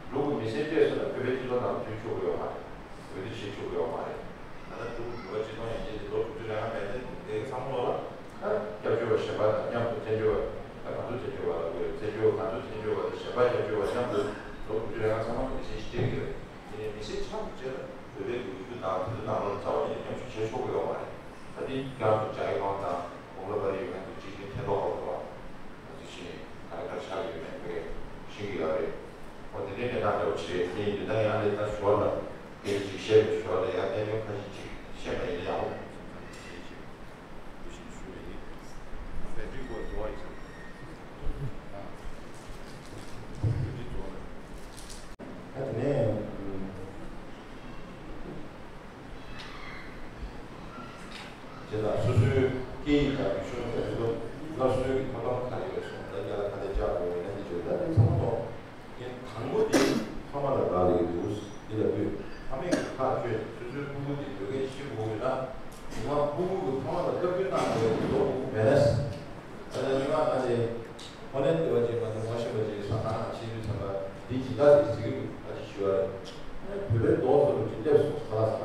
འབྲུག་གི་མི་སེར་སྤྲད་སོང་ན་བོད་པའི་སྤྱི་ཚོགས་ནང་འཛུལ་ཆོག་གི་ཡོད་མ་རེད། འོས་བསྡུ་བྱེད་ཆོག་གི་ཡོད་མ་རེད། ད་ལྟ་འབྲུག་གི་འགྲོ་བ་སྤྱི་ཚོགས་ཡན་ཆད་དེ་ལོ་དྲུག་ཅུ་རེ་ལྔ་མེད་དེ་དེ་ཚང་མ་ལོ་ལ་ད་སྐྱབས་བཅོལ་བ་གཞན་པ་དང་མཉམ་དུ་བཙན་བྱོལ་བ་ད་ང་ཚོ་བཙན་བྱོལ་བ་ལ་དགོས་རེད། བཙན་བྱོལ་བ་ང་ཚོ་བཙན་བྱོལ་བ་དང་གཞན་པ་སྐྱབས་བཅོལ་བ་མཉམ་དུ་ལོ་དྲུག་ཅུ་རེ་ལྔ་ཚང་མ་གི་མི་ཚེ་ཞིག་སྤྲད་ཀྱི་རེད། དེ་ནས་མི་ཚེ་ཆགས་དུས་ཚེ་ལ་བོད་པའི་གི་འོས་བསྡུ་དང་དེ་ཚོ་ནང་ལོགས་རྩ་བ་ཉིད་ནས་མཉམ་ཞུགས་བྱེད་ཆོག་གི་ཡོད་མ་རེད། ད་དེ་ཁྱེད་རང་ཚོ་ཇའི་ཁང་དང་གོང་ལ་བ་རི་ཡོད་མཁན་ཚོ་གཅིག་ནས་ཐེ་གཏོགས་འོག་ཏུ་བ། ང་ཚོ་ཕྱིན་ནས་ག་རེ་ག་རེ་ཆགས་ཀྱི་ཡོད་མེད་ཕ་གིར་ཤེས་ཀྱི་ཡོད་རེད། འོ་དེ་འདྲའི་གནས་སྟངས་འདྲ་བོ་ཅིག་རེད། དེ་ཡིན་དུས་ད་ཡང་ལས་ད་ཞོར་ལ་སྐད་ཆ་ཅིག་བཤད་པའི་ཞོར་ལ་ཡང་གནད་དོན་ཁ་ཤས་ཅིག་བཤད་པ་ཡིན་ན་ཡག་པོ་འདུག་བསམ་གྱི་ཡིན། དེ་བཞིན་ཞུ་བ་ཡིན། བེ་ཏྲི་སྐོར་འགྲོ་བ་ཡིན་ཟེར། བེ་ཏྲི་འགྲོ་བ། ད་དེ་ནས་ཨུམ། དེ་དང་སོ་སོའི་སྐད་ཡིག་དང་རིག་གཞུང་དེ་ཚོ་སླར་གསོའི་གི་ཐབས་ལམ་ག་རེ་ཡོད་སོང་། ད་རྒྱ་ལ་ག་འདྲ་བཅར་དགོས་ཡིན་ན་དེ་བརྗོད། ད་དེ་ཚང་མ་གཏོང་། ངས་དང་པོ་དེ་ཕ་མ་ལ་དགའ་ལས་འདུག་འདི་ལ་ལྟོས། ཕ་མས་ཀྱི་ཐག་གཅོད། སོ་སོའི་ཕྲུ་གུ་དེ་བོད་སྐད་ཤེས་དགོས་ཡོད་ན། ཉི་མ་ཕྲུ་གུ་གི་ཕ་མ་ལ་བཀའ་བཀྱོན་གནང་དགོས་ཡོད་ལོ་དགུ་མེད་ན། ད་ལྟ་ཉི་མ་ང་ཚོའི་ཧོ་ལན་ཏི་བ་ཅིག་མ་གཏོགས་ངོ་ཤེས་པ་ཅིག་ཟ་ཁང་ནང་ཕྱིན་དུས་ཙམ་པ་འདི་ཇི་ལྟར་རེད་ཟེར་གྱི་འདུག་ང་ཅིག་ཞུ་བ་རེད། བོད་པའི་རྡོག་ཚོ་རུ་ཅིག་སླེབས་སོང་ཟ་ལ་ཟ།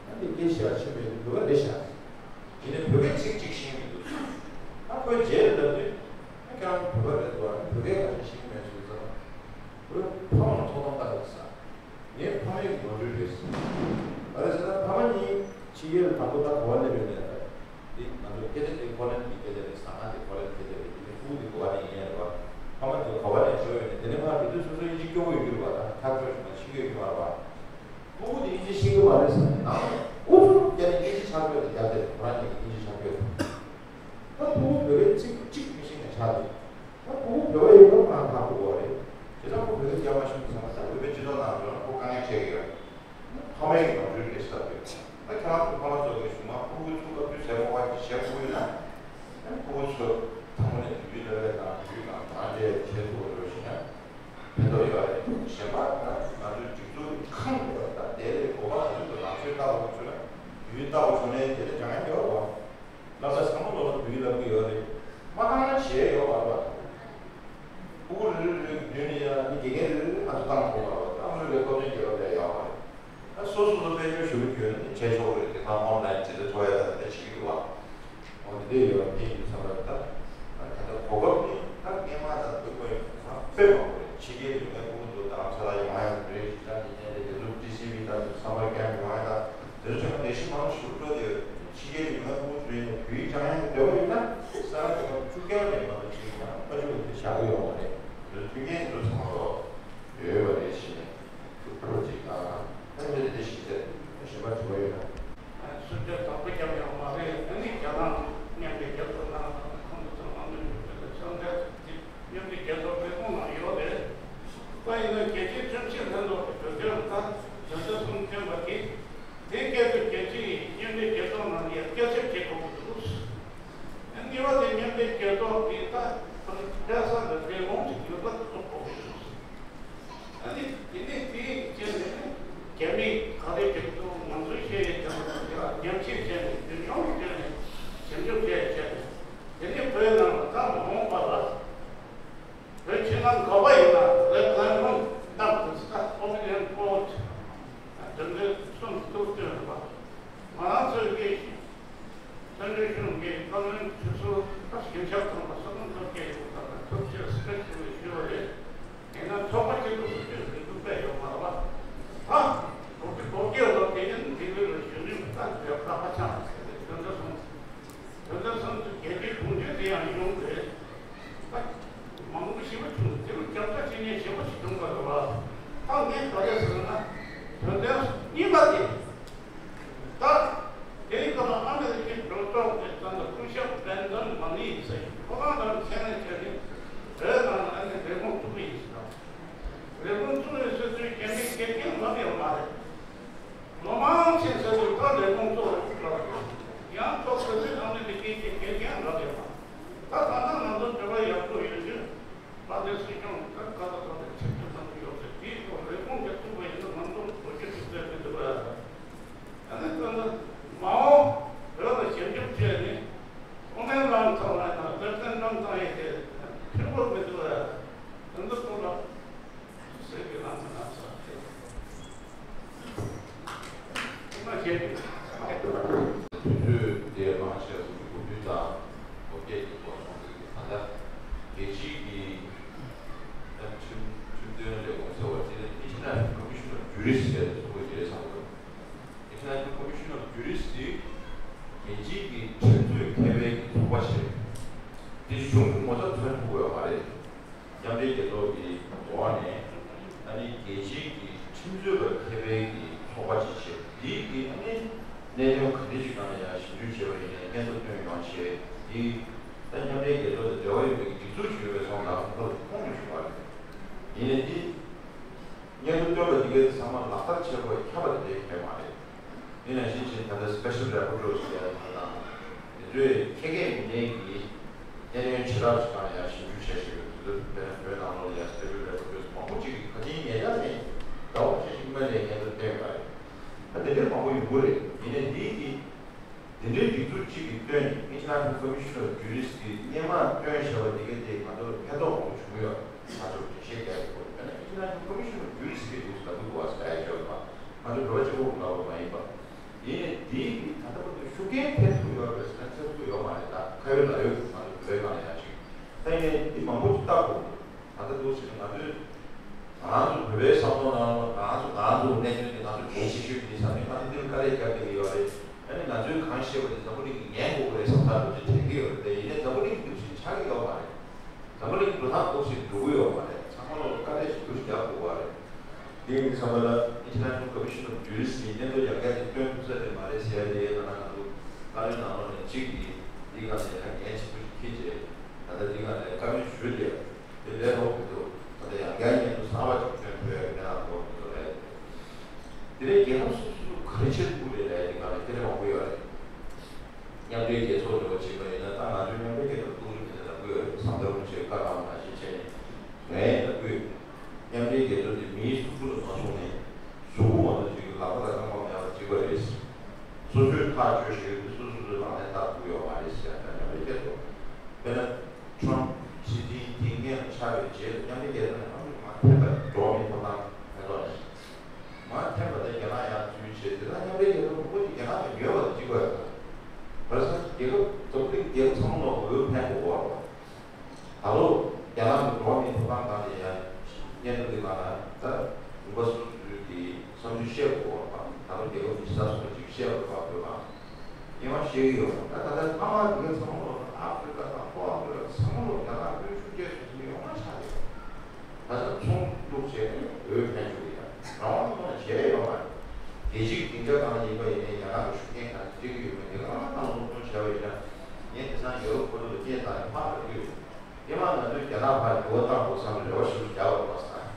ཨ་ནི་སྐད་ཆ་ཆེན་པོའི་བོད་པ་རེད་ཤག་དེ་ནས་བོད་སྐད་ཚིག་གཅིག་ཤེས་མི་འདུག་ཨ་ཁོས་རྗེས་ལ་ལབ་དུས། ཨ་ཁྱེད་རང་བོད་པ་རེད་འདུག་ཨ་ནི་བོད་སྐད་ག་ཚོད་ཤེས་ཀྱི་མེད་ཟེར་ཙང་། བོད་ཕ་མ་ལ་ཐོག་མཐའ་བཀའ་འདུག་ཟེར། ངའི་ཕ་མའི་གི་ནོར་འཁྲུལ་རེད་ཟེར། ག་རེ་ཟེར་ན་ཕ་མ་གཉིས་ཕྱི་རྒྱལ་ལ་དང་པོ་ད་ག་པར་སླེབས་ཡོད་ནས་ད། འདི་ང་ཚོ་སྐད་ཆ་དེ་ཧོ་ལན་གྱི་སྐད་ཆ་རེད། ཟ་ཁང་དེ་ཧོ་ལན་གྱི་སྐད་ཆ་རེད། དེ་ནས་ཕྲུ་གུ་དེ་ག་པར་ནས་ཡིན་ཡ་རེད་བ། ཕ་མ་དེ་ག་པར་ནས་འབྱོར་ཡོད་ནས་དེ་ནས་མར་འགྲོ་དུས་སོ་སོ་དབྱིན་ཇི་སྐྱོ་པོ་ཡོད་རྒྱུ་རེད་བ། ད་ཐག་ཆོད་བྱུང་ན་ཤེས་ཀྱི་ཡོད་རྒྱུ་མ་རེད་བ། ཕྲུ་གུ་དེ་དབྱིན་ཇི་ཤེས་ཀྱི་མ་རེད་ཟེར་ནས་ནང་ནས་ཨུ་ཚུགས་བརྒྱབ་ནས་དབྱིན་ཇི་ཕྱག་དཔེ་དེ་བརྒྱབ་སྟེ་ཁོ་རང་ཉིད་ཀྱིས་དབྱིན་ཇི་ཕྱག་དཔེ་དང་། ད་ཕྲུ་གུ་བོད་སྐད་ཚིག་གཅིག་མི་ཤེས་ནས་ཆགས་འདུག་ད་ཕྲུ་གུ་བོད་པ་ཡིན་པ་ང་ཧ་གོ་གི་རེད། བྱས་ཙང་ཁོ་བོད་སྐད་རྒྱབ་མ་ཤེས་ནས་ཚང་མ་ད་བོད་པའི་སྤྱི་ཚོགས་ནང་འགྲོ་ན་ཁོ་དཀའ་ངལ་འཕྲད་ཀྱི་ཡོད་རེད། ཕ་མའི་ནོར་འཁྲུལ་རེད་ཟེར་དུས། ད་ཁྱེད་རང་ཚོ་ཕ་མ་ཚོ་གིས་གཞུག་མ་ཕྲུ་གུ་ཚོ་བཀའ་བཀྱོན་བྱས་མ་དགོས་པ་ཅིག་བྱེད་དགོས་ཡོད་ན། ཨ་ནི་ཕྲུ་གུ་ཚོ་དང་པོ་ནས་དུས་ཡུན་ལ་བས་དང་དུས་ཡུན་གང་གང་བྱས་བྱེད་ཐུབ་པ་འགྲོ་ཞིག་ན། ཕན་ཐོགས་ཡོད་རེད། གཞན་པ་ད་ང་ཚོའི་སྒྲིག་འཛུགས་ཁང་ཡོད་ད་དེ་ལས་གོ་བ་ང་ཚོ་ལ་ལག་ཤེས་ལྟ་བ་ཚོ་ལ་ཡུལ་ལྟ་བ་བྱུང་ནས་དེ་ལས་སྦྱང་ཡ་ཡོད་རེད་བ། ལ་ད་ཚང་མ་ལོ་ལ་བུ་ཡུལ་ལབ་ཀྱི་ཡོད་རེད། མ་གང་ན་བྱས་ཡོད་མ་རེད་བ། ཕྲུ་གུ་རེ་རེ་རེ་མདུན་ནས་ཡ་ནི་དགེ་རྒན་རེ་རེ་ང་ཚོ་བཏང་ཐུབ་པ་རེད་བ། ད་ང་ཚོའི་ལས་ཐོབ་ཐང་རྒྱལ་ཁབ་ལ་ཡོད་མ་རེད། ད་སོ་སོ་ལ་དཔལ་འབྱོར་ཞུ་གི་ཡོད་ན་ནི་བྱས་ཆོག་གི་རེད། དེ་ཁང་ཨོན་ལན་ཇི་ལྟར་ཐོ་ཡ་ད་དེ་འདྲ་བྱེད་ཀྱི་འདུག་བ། འོ་དེ་འདྲ་ཡོད་དེ་ཡིན་བསམ་པ་ད། ད་ད་གོ་སྐབས་ནི་ད་སྔས་མ་ད་དུ་གོ་ཡོད་ན་དཔེ་མང་པོ་རེད། ཕྱི་རྒྱལ་ཡོད་མཁན་ཕྲུ་གུ་ཚོ་རྡ་རམ་ས་ལ་ཡོང་ཡ་རེད། ཇི་ལྟར་ཉིན་ནས་དེ་ཚོ་ཊི་སི་ཝི་ད་སམ་མར་ཀེམ་ཡོང་ཡ་ད་དེ་ཚོ་ཆ་ལས་གཞི་མང་པོ་ཞིག་འགྲོ་དེ་ཡོད། ཕྱི་རྒྱལ་ཡོད་མཁན་ཕྲུ་གུ་ཚོ་ཡིན་ན་བོད་ཡིག་སྦྱང་ཡ་གི་འདོད་པ་ཡོད་ན་ས་ཡ་གོ་བཅུ་བརྒྱ་ནས་མ་གཏོགས་ཅིག་ཡིན་ན་ཨ་ཅོ་དེ་བཞག་གི་ཡོད་མ་རེད། དེ་ཚོ་མཐུན་རྐྱེན་དེ་ཚོ་ཚང་མ་ཡོད་པ་རེད་ཞེས་ནས་ཕྲུ་གུ་ཚོ་ཅིག་ད་ད་མི་རེ་དེ་ཞིག་ཚེ་གཞན་པ་དྲི་བ་ཡོད་ན། སུམ་བརྒྱ་དང་པོ་རྒྱབ་ཡོང་མ་རེད། ཉེན་ཞེ་པོ་ཞིག་བྱུང་བ་རེད་བ། ད་ངས་ག་རེ་ཟེར་ན། དོན་ཚན་གཉིས་པ་དེ། ད་དེའི་སྐབས་ལ་ཨ་མི་རི་ཀའི་གྲོས་ཚོགས་ཀྱི་ད་ལྟ་སྐུ་ཞབས་བན་ཛན་མ་ནི་ཟེར་ཁོ་རང་ལ་མཚན་གནས་བྱས་ནས་བོད་ནང་ལ་ཨ་ནི་ལས་ཁུངས་བཙུགས་ཀྱི་ཡིན་ཟེར། ལས་ཁུངས་བཙུགས་ནས་སོ་སོའི་རྒྱ་མིའི་དགེ་རྒན་ལབ་ཡོད་མ་རེད། ལོ་མང་ཕྱིན་ཚེ་རིང་ཐོག་ལས་ཁུངས་གཙོ་བོ་ལ་ཡང་ཐོག་ཁ་སང་ཨ་མི་རི་ཀའི་དགེ་རྒན་ལབ་ཡོད་པ། ད་ད་ལྟ་ང་ཚོ་འབྲེལ་བ་ཡག་པོ་ཡོད་དུས་ལ་དེ་སྲིད་སྐྱོང་ད་ཁ་ད་ཐོག་ལ་ཆིབས་བསྒྱུར་གནང་གི་ཡོད་ཚེ་དེའི་ཐོག་ལས་ཁུངས་ཀྱི་ཐུག་པ་ཡིན་ན་ང་ཚོ་ལོ་རྒྱུས་ཐུབ་ཚད་མི་འདུག་པ། ད་ནི་ད་ལྟ་མ་འོངས་བོད་ལ་ཞབས་ཞུ་བྱས་ནས་ཨོ་མེན་ལམ་ཚང་ལ་ཡང་ལེབ་ཏན་ནན་ཚང་ཡིན་ཏེ་ཁྱོད་པོ་མི་འདུག་པ། ད་ལྟ་ཐོག་ལ། ཟེར་གྱི་ལམ་ཁ་ན་ཚར་ཏེ། ཁོ་ན་བཤད་དུས། དུས་ཚོད་དེ་མང་ཆེ་བ་དགུ་བཅུ་གོ་བདུན་དང་ལོ་བརྒྱད་ཀྱི་འགོ་སོང་གི་ད་ལྟ་རྒྱལ་སྤྱིའི་གི་ཁྲིམས་ཁྲིམས་དོན་ལས་ཁུངས་ཟེར་བ་དེ་ནི་International Commission of Jurists ཟེར་ཚོགས་པ་དེ་རེད་བསམ་གྱི་འདུག International Commission of Jurists དེ་རྒྱལ་སྤྱིའི་གི་ཁྲིམས་རྩོད་མཁས་པའི་གི་ཚོགས་པ་ཞིག་རེད། དེ་གཞུང་གི་ངོ་ཚབ་མཚོན་ཐུབ་ཀྱི་ཡོད་མ་རེད། མཉམ་འབྲེལ་རྒྱལ་ཚོགས་ཀྱི་འོག་ནས་ཨ་ནི་རྒྱལ་སྤྱིའི་གི་ཁྲིམས་རྩོད་པ་མཁས་པའི་གི་ཚོགས་པ་ཅིག་བྱས། དེའི་གི་ཨ་ནི་གནད་དོན་ག་འདྲ་ཞིག་སྒང་ལ་ཡང་ཞིབ་འཇུག་བྱས་པ་ཡིན་ནའི་སྙན་ཐོ་བཏོན་ཡོང་བྱས། དེ་ད་མཉམ་འབྲེལ་རྒྱལ་ཚོགས་དང་འབྲེལ་བ་ཡོད་པའི་གི་སྒྲིག་འཛུགས་ཤིག་ཡོད་པའི་སོང་ཙང་ཁོ་ལ་ཁོང་ནས་ཞུ་བ་རེད། ཡིན་ནའི་དེ། སྙན་ཐོ་བཏོན་པ་འདི་གའི་ཚང་མ་ལག་བསྟར་བྱེད་དགོས་ཁྱབ་པ་དེ་འདྲའི་གལ་མ་རེད། ཡིན་ནའི་ཕྱིན་ཆད་ད་ལྟ་Special Rapporteurs ཟེར་ཡ་དེ་དང་། དེ་ཚོས་ཁྱད་མཁས་མི་སྣའི་གི་གནད་དོན་ཆེ་ཁག་ཅིག་སྒང་ལ་ཡང་ཞིབ་འཇུག་བྱས་བཞག་ཡོད་འདུག་དཔེར་ན་བོད་ནང་ལོགས་ལ་ཡང་Special Rapporteurs མང་པོ་ཅིག་གིས་ཁ་ཆེའི་ཉེ་ཆར་ནས་ཟླ་བ་ཁ་ཤས་ཤིག་སྔོན་ནས་སྙན་ཐོ་བཏོན་ཡོད་པ་རེད། ད་དེ་འདྲའི་མང་པོ་ཡོང་གི་རེད། ཡིན་ནའི་འདིའི་གི་དེ་འདྲའི་སྒྲིག་འཛུགས་གཅིག་གིས་བཏོན་International Commission of Jurists གིས་སྔོན་མ་བཏོན་བཞག་པ་དེ་གའི་དེ་ང་ཚོར་ཕན་ཐོགས་མང་པོ་བྱུང་ཡོད། ང་ཚོར་འགྲེལ་བཤད་རྒྱག་དགོས། དཔེར་ན་International Commission of Jurists གིས་འདུག་ལབ་དགོས་པ་ཟེར་ཡ་ཡོད་པ། ང་ཚོ་བོད་པ་གཅིག་པོ་ལབ་པ་མ་ཡིན་པ། ཡིན་ནའི་དེའི་གི་ད་ལྟ་བར་དུ་ཤུགས་རྐྱེན་ཐེབས་ཐུབ་ཡོད་པའི་ས་ཐེབས་ཐུབ་ཡོད་མ་རེད། ད་ཁ་ཡོད་ལག་ཡོད་ང་ཚོ་བོད་པའི་སྒང་ལ་ཡང་ཅིག་ད་ཡིན་ནའི་འདི་མང་པོ་ཅིག་བལྟ་དགོས་འདུག་ད་ལྟ་འདུག་ཟེར་ན་ང་ཚོས་ང་ཚོ་བོད་པའི་བསམ་བློ་ནང་ལ་ང་ཚོ་ང་ཚོ་གནད་དོན་དེ་ང་ཚོ་གལ་ཆེ་ཤོས་ཡིན་བསམ་ནས་ང་ཚོ་འདིར་དཀའ་ལས་རྒྱག་བསྡད་ཀྱི་ཡོད་རེད། ཨ་ནི་ང་ཚོས་གང་བཤད་པ་དེ་འཛམ་བུ་གླིང་གིས་ཉན་དགོས་ཀྱི་རེད་བསམ་ཐག་ཆོད་དྲན་གྱི་ཡོད་རེད་དེ། ཡིན་ནའི་འཛམ་བུ་གླིང་འདུག་ཞིག་ཆགས་ཀྱི་ཡོད་མ་རེད། འཛམ་བུ་གླིང་འགྲོ་སྟངས་འདུག་ཞིག་འགྲོ་གི་ཡོད་མ་རེད། ཚང་མ་ལོག་དཀའ་ལས་ཞིག་འདུག་ཞིག་རྒྱག་དགོས་པ་རེད། དེ་ཡིན་དུས་ཙམ་པ་ལ་International Commission of Jurists ཡིས་སྙན་ཐོ་ཡང་བསྐྱར་ཅིག་བཏོན་ཐུབ་ས་རེད་མ་རེད་ཟེར་ཡ་དེ་ཡིན་ན་ང་ཚོ་བཀའ་བློན་ནང་ལོགས་ནས་གཅིག་གིས་འདི་སྒང་ནས་ཡང་འགན་ཆེན་པོ་ཞིག་འཁྱེར་བྱས་ད་ལྟ་འདི་སྒང་ནས་བཀའ་མོལ་ཞུས་ཏེ། དེ་ལས་ལྷག་གི་འདུག་ད་ལྟ་ཡང་བསྐྱར་སྙན་ཐོ་གསར་པ་ཅིག་བཏོན་ཐུབ་ཡ་གི་གནས་སྟངས་ཐོག་འདུག་རེད། དེ་ནས་རྒྱལ་ཁབ་སོ་སོ་ག་རེ་བྱེད་ཐུབ་རེད་ལབ་ཡ་དེ་སྒང་ལ་སྐད་ཆ་མང་པོ་ཡོད་རེད། མཉམ་འབྲེལ་རྒྱལ་ཚོགས་འདྲ་བོ་བྱེད་པ་ཡིན་ན་ད་ང་ཚོའི་མཉམ་འབྲེལ་རྒྱལ་ཚོགས་ཐུགས་རེ་མེད་ན་ལབ་ཀྱི་ཡོད་རེད། བསམ་བློ་ཆེ་བཀའ་གང་མ་ཤེས་བྱས་ནས་ངས་ལབ་ཀྱི་ཡོད། མཉམ་འབྲེལ་རྒྱལ་ཚོགས་དེ་མིའི་གཟུགས་པོ་ལ་མ་སོང་ནས་གཟུགས་པོ་མ་གཏོགས་ཅིག་ལག་པ་དང་རྐང་པ་མེད་པ་གཅིག་པ་རེད། སོ་སོས་ཐག་གཅོད་ཤེས་ཀྱི་སོ་སོ་སོའི་ལག་ལེན་བསྟར་ཐུབ་ཡོད་མ་རེད་ཟེར་ཡ་ད་མཉམ་འབྲེལ་རྒྱལ་ཚོགས་དཔེར་ན། ཁྲོམ་ཁྲི་འཛིན་དེ་སྔོན་ལ་ཆགས་པའི་རྗེས་སུ་མཉམ་འབྲེལ་རྒྱལ་ཚོགས་ནས་ཨ་མི་རི་ཀ་མར་འཐེན་པ་འགྲོ་བ་མིའི་ཐོབ་ཐང་ཕན་ཐོགས་ནས། མར་འཐེན་པ་དང་རྒྱ་ནག་ཡར་འཛུལ་བྱས་དེ་དག་མཉམ་འབྲེལ་རྒྱལ་ཚོགས་མང་པོ་ཞིག་རྒྱ་ནག་གིས་ཉོས་པ་དང་གཅིག་པ་རེད། བར་སང་རྒྱལ་ཁབ་འཛམ་བུ་གླིང་རྒྱལ་ཁབ་ཚང་མ་ལ་འོས་འཕེན་དགོས་པ་རེད། ད་ལོ་རྒྱ་ནག་གི་འགྲོ་བ་མིའི་ཐོབ་ཐང་སྒང་ལ་ཡང་སྙན་ཐོ་འདི་སྒང་ལ་ད་ལུང་པ་སོ་སོའི་གི་བསམ་ཚུལ་བཤད་དགོས་པ་དང་ད་ལོ་རྒྱལ་ཁབ་ཉི་ཤུ་རྩ་གསུམ་པ་ཅིག་བཤད་དགོས་པ་དགོས་པ། ངས་མ་བཤད་ཀྱི་ཡོད། ད་ད་ལྟ་ཚང་མ་འདི་ག་ཚང་མ་ལོག་ཨ་ཧྥི་རི་ཀ་དང་ལྷོ་ཨ་ཧྥི་རི་ཀ་ཚང་མ་ལོག་རྒྱ་ནག་དབུས་ཤུགས་རྒྱས་སུ་ཕྱིན་ཡོང་མ་ཆགས་ཡོད། ད་ལྟ་ཚོང་བླུགས་བྱས་ནས་འོས་འཕེན་བཅུག་ཡ་རང་དབང་ཐོག་ནས་བྱས་ཡོད་མ་རེད། རྒྱལ་སྤྱིའི་སྡིངས་ཆ་སྒང་ལ་ཡིན་པ་ཡིན་ནའི་རྒྱ་ནག་གི་ཤུགས་རྐྱེན་ག་ཚོད་སྤྲད་ཀྱི་ཡོད་མེད་དེ་ག་རང་ནང་ལ་སློབ་སྦྱོང་བྱས་པ་ཡིན་ན། ངས་དེང་སང་ཡོ་རོབ་ཁོ་ཚོ་ལ་སྐད་བཏང་ནས་ཕར་ལབ་ཀྱི་ཡོད། སྔོན་མ་ང་ཚོས་རྒྱ་ནག་ཕར་འགྱུར་བ་བཏང་དགོས་བསམ་ནས་རེ་བ་ཞེ་པོ་ཞིག་བརྒྱབ་པ་རེད་པ་སང་།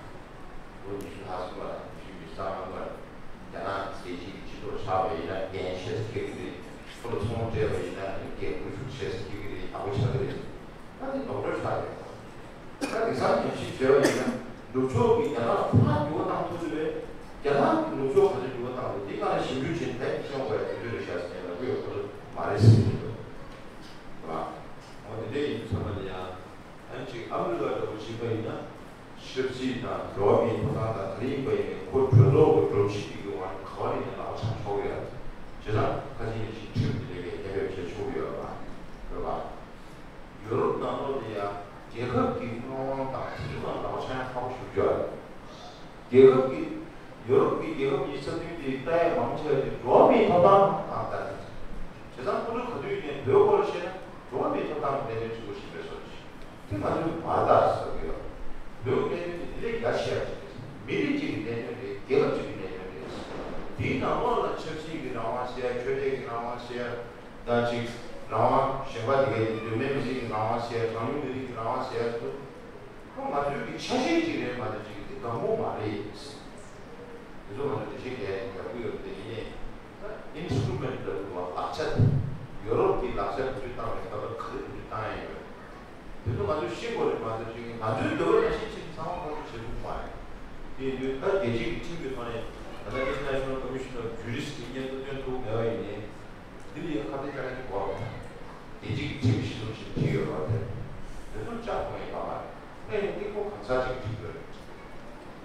ལོ་ཉི་ཤུ་ལྷག་སོང་བ་དང་ཉི་ཤུ་ཉི་ཤུ་རྩ་ལྔ་བར་རྒྱ་ནག་རྒྱལ་སྤྱིའི་སྤྱི་ཚོགས་ཆགས་པ་ཡིན་ན་འགན་ཆེ་ས་འཁྱེར་གྱི་རེད། ཁོ་ལ་ཚོང་སྤྲད་པ་ཡིན་ན་འགན་ཁུར་ཤུགས་ཆེ་ས་འཁྱེར་གྱི་རེད། ཡག་པོ་ཆགས་ཀྱི་རེད། ད་དེ་རྡོག་རྡོག་ཆགས་རེད། ད་དེང་སང་ཉམས་ཞིབ་བྱས་པ་ཡིན་ན་ནུབ་ཕྱོགས་ཀྱིས་རྒྱ་ནག་ལ་ཕར་འགྱུར་བ་བཏང་ཐུབ་ཀྱི་རེད། རྒྱ་ནག་གིས་ནུབ་ཕྱོགས་ག་ཚོད་འགྱུར་བ་བཏང་རེད་དེ་སྒང་ལ་ཞིབ་འཇུག་བྱས་ནས་ད་ཡིན་སྐྱོང་དགོས་ཡ་དེ་འདྲ་རེད་ཤག་ཟེར་ནས་ལབ་ཀྱི་ཡོད། ཁོ་ཚོ་མ་རེད་ཟེར་གྱི་འདུག་རེད་པ། འོ་དེ་འདྲ་ཡིན་དུས་ཚང་མ་ལ་ཡང་། ཨ་ནི་ཅིག་ཨ་མི་རི་ཀ་འདྲ་བོ་བྱེད་པ་ཡིན་ན། ཆབ་སྲིད་དང་འགྲོ་བ་མིའི་ཐོབ་ཐང་དང་ག་རེ་ཡིན་པ་ཡིན་ནའི་ཁོ་གྲོས་ཚོགས་ཀྱི་སྒྲོམ་གཞི་དེ་གི་འོག་ནས་ག་བ་ནས་ཡང་ལག་ཆ་འཕྲོག་ཡོད། བྱས་ཙང་ཁ་ཅིག་ནས་ཅིག་ཁྲིམས་དེ་འདྲ་གས་གཏན་འབེབས་བྱེད་ཆོག་གི་ཡོད་པ། རེད་པ། ཡོ་རོབ་ནང་ལོགས་ལ་ཡང་རྒྱལ་ཁབ་ཀྱི་དམག་དབང་དང་དེ་ཚོ་ནང་ལག་ཆ་ཡང་ཁག་པོ་ཞེ་པོ་ཅིག་ཡོད་རེད། རྒྱལ་ཁབ་ཀྱི། ཡོ་རོབ་ཀྱི་རྒྱལ་ཁབ་ཉི་ཤུ་རྩ་བདུན་དེ་ལྟ་ཡ་མང་ཆེ་བ་དེ་འགྲོ་བ་མིའི་ཐོབ་ཐང་དང་ལྟ་དེ། བྱས་ཙང་ཁོ་ཚོས་ག་དུས་ཡིན་ནའི་བོད་སྐོར་ལ་བཤད་ན་འགྲོ་བ་མིའི་ཐོབ་ཐང་གི་གནད་དོན་གཅིག་པོ་ཞིག་རེད་བཟོ་ཞིག་དེ་ང་ཚོས་བར་ཐག་ཟེར་གྱི་ཡོད། བོད་ཀྱི་གནད་དོན་དེ་དེ་ལས་རྒྱ་ཆེ་བ་ཞིག་རེད། མི་རིགས་གཅིག་གི་གནད་དོན་རེད། རྒྱལ་ཁབ་གཅིག་གི་གནད་དོན་རེད། དེའི་ནང་ལོགས་ལ་ཆབ་སྲིད་ཀྱི་རང་དབང་ཟེར་ཡ། ཆོས་དད་ཀྱི་རང་དབང་ཟེར་ཡ། ད་ཅིག་རང་དབང་གཞན་པ་དེ་གའི་གདོད་མའི་མི་རིགས་ཀྱི་རང་དབང་ཟེར་ཡ། གྲངས་ཉུང་མི་རིགས་ཀྱི་རང་དབང་ཟེར་ཡ་ཚོ། ཁོ་ང་ཚོའི་གི་ཆ་ཤས་ཅིག་རེད་མ་གཏོགས་ཅིག་འདི་དགའ་མོ་མ་རེད། དེ་ཚོ་ང་ཚོ་འགྲེལ་བཤད་རྒྱག་ཡ་ཡག་པོ་ཡོད་རེད། ཡིན་ནའི་ད་ཨིན་སི་ཊུ་མེན་ཊི་ལབ་དགོས་པ། ལག་ཆ་དེ། ཡོ་རོབ་ཀྱི་ལག་ཆ་བེད་སྤྱོད་བཏང་བའི་སྐབས་ལ་ག་རེ་བེད་སྤྱོད་བཏང་ཡ་ཡོད། དེ་ཚོ་ང་ཚོས་ཤེས་དགོས་རེད་མ་གཏོགས་ཅིག་ང་ཚོའི་འདོད་པ་ནང་བཞིན་ཅིག་ཚང་མ་ཁོང་ཚོས་བྱེད་ཐུབ་མ་རེད། དེ་ཡིན་དུས་ད་རྒྱལ་སྤྱིའི་ཁྲིམས་ཀྱི་ཐོག་ནས་ད་ལྟ་International Commission of Jurists གི་སྙན་ཐོ་བཏོན་ཐུབ་མེད་པ་ཡིན་ནའི། འདི་ལ་ཡང་ཁ་གཏད་གཅོག་མཁན་གྱི་སྐོར་རེད། རྒྱལ་སྤྱིའི་ཁྲིམས་གཞི་བཟུང་བྱས་བྲིས་ཡོད་པ་དེ། དེ་ཚོ་བཅག་ཐུབ་མཁན་ཡོད་པ་མ་རེད། ཨེ་ཡིན་ཏེ་ཁོ་གང་ཟག་ཅིག་བྲིས་ཡོད་རེད།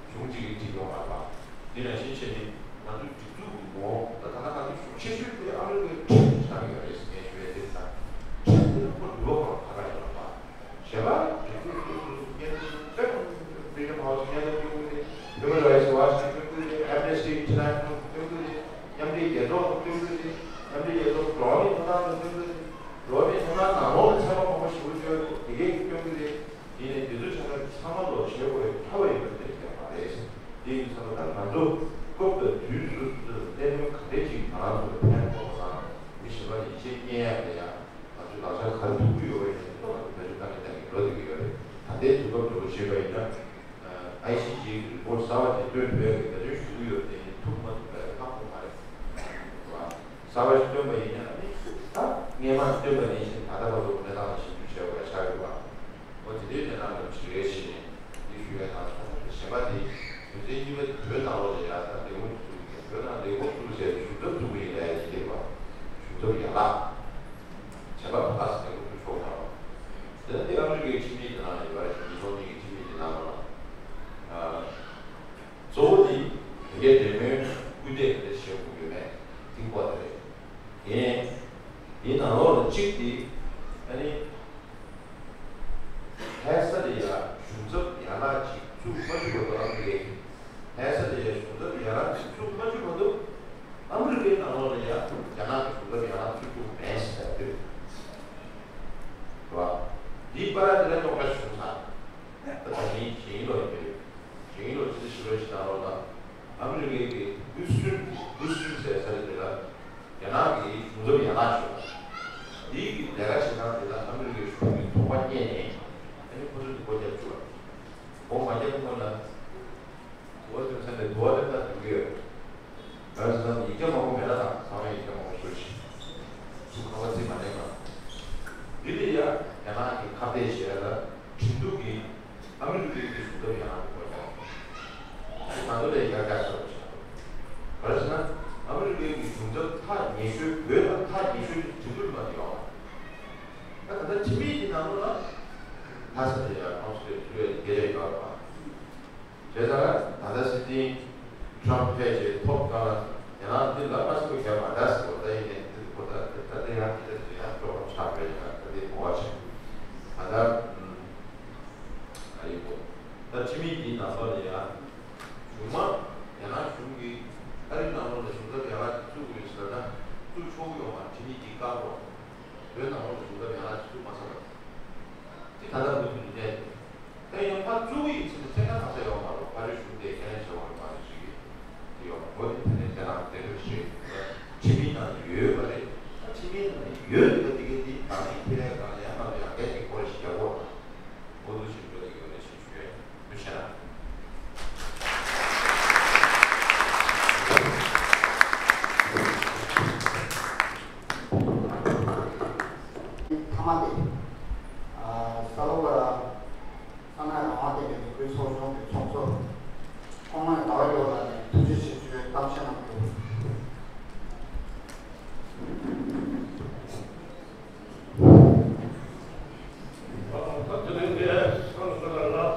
གཞུང་གཅིག་གིས་བྲིས་ཡོད་མ་རེད་པ། འདི་ནང་བཞིན་བྱས་ནས་ང་ཚོའི་སྒྲིག་འཛུགས་ཀྱི་ངོ་བོ། ད་ད་ལྟ་ང་ཚོའི་ཤུགས་ཆེ་ཤོས་དེ་ཨ་མི་རི་ཀའི་ཁྲིམས་ཀྱི་ཆ་ནས་ཡོད་རེད་ཟེར་མཁན་ཞུ་ཡས་དེ། ད་ཁྲིམས་དེ་ལ་ཁོ་འདུལ་བ་ཁོ་རང་ཁ་ཁ་ཡོད་རེད་པ། གཞན་པ་སྒྲིག་འཛུགས་སོ་སོའི་སྙན་ཐོ་སྤེལ། Freedom House སྙན་ཐོ་སྤེལ་དགོས་རེད། Human Rights Watch སྤེལ་དགོས་རེད། Amnesty International སྤེལ་དགོས་རེད། མཉམ་འབྲེལ་རྒྱལ་ཚོགས་སྤེལ་དགོས་རེད། མཉམ་འབྲེལ་རྒྱལ་ཚོགས་འགྲོ་བ་མིའི་ཐོབ་ཐང་སྤེལ་དགོས་རེད། འགྲོ་བ་མིའི་ཐོབ་ཐང་ནང་ལོགས་ལ་ཚད་མ་མང་པོ་ཞེ་པོ་ཅིག་ཡོད་རེད། དེ་གས་ཀྱིས་སྐྱོན་གྱི་རེད། ཡིན་ནའི་དེ་ཚོ་ཆ་ཚང་ཚང་མ་ལོག་བྱེད་དགོས་རེད། ཐབས་ཡོད་པ་དེ་ཡང་མ་རེད། དེ་ཡིན་ཙང་ད་ང་ཚོ་སྐབས་དང་དུས་སུ་སུ་ཚོས་གནད་དོན་ག་འདྲས་ཅིག་ང་རང་ཚོ་ལ་ཕན་ཐོགས་པ་དང་། མི་གཞན་པ་ལ་ཡིད་ཆེས་རྙེད་ཡག་ལ་ཡང་ང་ཚོས་ལག་ཆ་ག་རེ་ཐུག་གི་ཡོད་པ་ཡིན་ནའི་ཐོག་ང་ཚོ་བེད་སྤྱོད་གཏང་གི་གཏང་གི་འགྲོ་བསྡད་ཀྱི་ཡོད་རེད། ད་ལྟའི་དུས་སྐབས་འདྲ་པོ་བྱེད་པ་ཡིན་ན། ཨའི་སི་ཇེ་གི་རི་པོར་ཊི་གསར་པ་དེ་བཏོན་ཐུབ་ཡག་གི་འབད་བརྩོན་ཞུ་གི་ཡོད་དེ། ཐུབ་མ་ཐུབ་ལ་ཡང་ཧ་གོ་མ་རེད། གསར་པ་ཞིག་བཏོན་པ་ཡིན་ན་ནི་ད་སྔས་མ་བཏོན་པ་ནང་བཞིན་ད་ལྟ་བར་དུ་གནས་སྟངས་ལ་ཞིབ་འཇུག་བྱེད་དགོས་ཡ་ཆགས་ཡོད་པ། འོ་དེ་འདྲའི་གནས་སྟངས་ལ་ཞིབ་རེ་བྱས་ནས་འདི་ཞུ་ཡ་དང་། གཞན་པ་དེ་དོན་ཚན་གཉིས་པ་དེ་བོད་ནང་ལོགས་ལ་ཡ་ད་ལས་ཁུངས་བཙུགས་ཀྱི། བོད་ནང་ལས་ཁུངས་བཙུགས་ཟེར་གཞུང་ཚབ་བཙུགས་པ་ཡིན་ལབ་ཡ་ཅིག་རེད་པ། གཞུང་ཚབ་ཡན་ལག་བྱས་པ་ཕ་ཁ་སི་ལས་ཁུངས་བཙུགས་ཆོག་གི་རེད་པ། དེ་ནས་དེ་ཨ་མི་རི་ཀའི་ཁྲིམས་ཡིག་དེ་ནང་ལ་ཡོད་རེད། ཉིས་སྟོང་གཉིས་ཀྱི་ཁྲིམས་ཡིག་དེ་ནང་ལ། ཨ། གཙོ་བོ་དེ་དེ་གའི་འབྲེལ་མོལ་སྐུལ་འདེད་ག་འདྲ་བྱེད་དགོས་ཡོད་མེད་དེ་སྐོར་དེ་རེད། ཡིན། དེའི་ནང་ལོགས་ལ་གཅིག་དེ། ཨ་ནི་ལྷ་ས་ལ་ཡ་གཞུང་ཚབ་ཡན་ལག་ཅིག་བཙུགས་མ་བཅུག་བར་དུ། ཨ་མི་རི་ཀས་ལྷ་ས་ལ་ཡ་གཞུང་ཚབ་ཡན་ལག་ཅིག་བཙུགས་མ་བཅུག་བར་དུ་ཨ་མི་རི་ཀའི་ནང་ལོགས་ལ་ཡ་རྒྱ་ནག་གི་གཞུང་ཚབ་ཡན་ལག་བཙུགས་རྒྱུ་མེད་ཟེར་ཡ་དེ་རེད་པ། འདིའི་བར་དེ་ལ་རྙོག་དྲ་བྱུང་ཚར། ད་ད་ཉིན་གཞེས་ནིང་ལོ་ཡིན་པས། གཞེས་ནིང་ལོ་ཕྱི་ཟླ་བཞི་པའི་ཕྱི་ནང་ལོགས་ལ་ཨ་མི་རི་ཀའི་གི་ཧུས་ཊོན། ཧུས་ཊོན་ཟེར་ས་རེད། དེ་ལ་རྒྱ་ནག་གི་གཞུང་ཚབ་ཡན་ལག་ཞིག་ཡོད། དེའི་གི་ལས་ཀ་བྱེད་སྟངས་དེ་ལ་ཨ་མི་རི་ཀའི་གཞུང་གི་ཚོགས་པ་རྙེད་ནས། ཨ་ནི་ཁོ་ཚོ་དེ་སྒོ་རྒྱབ་བཅུག་པ། སྒོ་མ་རྒྱབ་སྔོན་ལ། དུ་བ་སྟོན་ས་ནས་དུ་བ་སྟོན་ས་སྟོན་གྱི་ཡོད། གང་ཟེར་ན་ཡིག་ཆ་མང་པོ་མེད་ན་ད་ཚང་མས་ཡིག་ཆ་མང་པོ་བཟོས་ཤིང་། ཚུར་ཁ་པར་རྩིས་མ་ལེན་པ། འདི་ལ་ཡ་རྒྱ་ནག་གི་ཁ་གཏད་བྱས་ལ་ཁྲིན་ཏུའུ་གི་ཨ་མི་རི་ཀའི་གི་གཞུང་ཚབ་ཡན་ལག་གི་སྒོ་རྒྱག་ང་ཚོ་ལས་ཡར་རྒྱག་ཟེར་བ་བྱས། གང་ཟེར་ན་ཨ་མི་རི་ཀའི་གི་གཞུང་ཚབ་ཐག་ཉེ་ཤོས། བོད་དང་ཐག་ཉེ་ཤོས་དེ་ཁྲིན་ཏུའུ་ལ་མ་དེ་ཡོང་བ། ད་ད་ལྟ་ཁྲིམས་ཡིག་གི་ནང་ལོགས་ལ་ལྷ་ས་ལ་ཡ་ཁོང་ཚོ་ལས་བསྡུ་བའི་དགེ་ལས་ཡོད་པ། བྱས་ཙང་ད་ལྟ་སྲིད་འཛིན་ཊམ་ཕེབས་རྗེས་ཐོབ་གང་ལ་ཡང་ན་འདི་ལ་མ་སུ་ག་མ་འདྲ་ཟེར་བ་ད་ཡིན་ནའི་འདི་ཁོ་ད་ད་ལྟ་ཡང་འདི་ལ་ཡང་སྤྲོ་བ་ཆགས་པའི་ཡང་ད་འདི་གོ་བ་ཆེ། ད་ལྟ་ཨ་ཡིན་གོ། ད་ཁྲིམས་ཡིག་འདིའི་ནང་ལོགས་ལ་ཡང་གཞུང་མང་ཡང་ན་གཞུང་གིས་ཨ་རི་ནང་ལོགས་ལ་གཞུང་ཚབ་ཡང་ན་བཙུགས་དགོས་ཟེར་ན་བཙུགས་ཆོག་གི་ཡོད་མ་རེད། ཁྲིམས་ཡིག་འདི་བཀག་གོ། བོད་ནང་ལོགས་ལ་གཞུང་ཚབ་ཡང་ན་བཙུགས་མ་ཚར་བ་དེ་ད་ལྟ་མུ་མཐུད་ནས་གནས། དེ་ཡང་ཕར་བཙུགས་ཡིན་ཟེར་ནས་ཐད་ཀར་གང་ཟེར་ཡོང་མ་རེད། ཕ་རི་གཞུང་དེ་ཁས་ལེན་བྱེད་དགོས་རེད་མ་རེད་ཟེར་གྱི་དེ་ཡོང་མ་རེད། དེ་ཐད་ནས་དེ་ནང་དེ་འདྲ་ཞིག་ཁྲིམས་ཡིག་ནང་ཡོད་པ་རེད། ད་ཁྲིམས་ཡིག་ནང་ཡོད་འདུག་པ་དེ་གས་དེ་ནང་ནས་ཁས་ལེན་གང་ལེན་ཡང་ང་ཚོ་ཡང་སྐད་ཅིག་སྐོར་ཞིག་རྒྱག་དགོས་རེད། འོ་འདུག་ཞིག་འགྲོ་གི་ཡོད་རེད་ཞེས་ཞུ་ཡས། ཐུགས་རྗེ་ཆེ། ཐ་མ་དེ། ཨ། ས་ལོ་བ་ས་གནས་རང་དབང་ལྡན་པའི་མི་རིགས་ཚོགས་ཆུང་གི་ཚོགས་གཙོ་ཁོང་མོས་ཟླ་བ་རྒྱལ་པོ་ལགས་ནས་ཐུགས་རྗེ་ཆེ་ཞུའི་གཏམ་བཤད་གནང་རྒྱུ། ད་དེ་རིང་འདིར་ས་ལོ་བ་ལགས་ལ་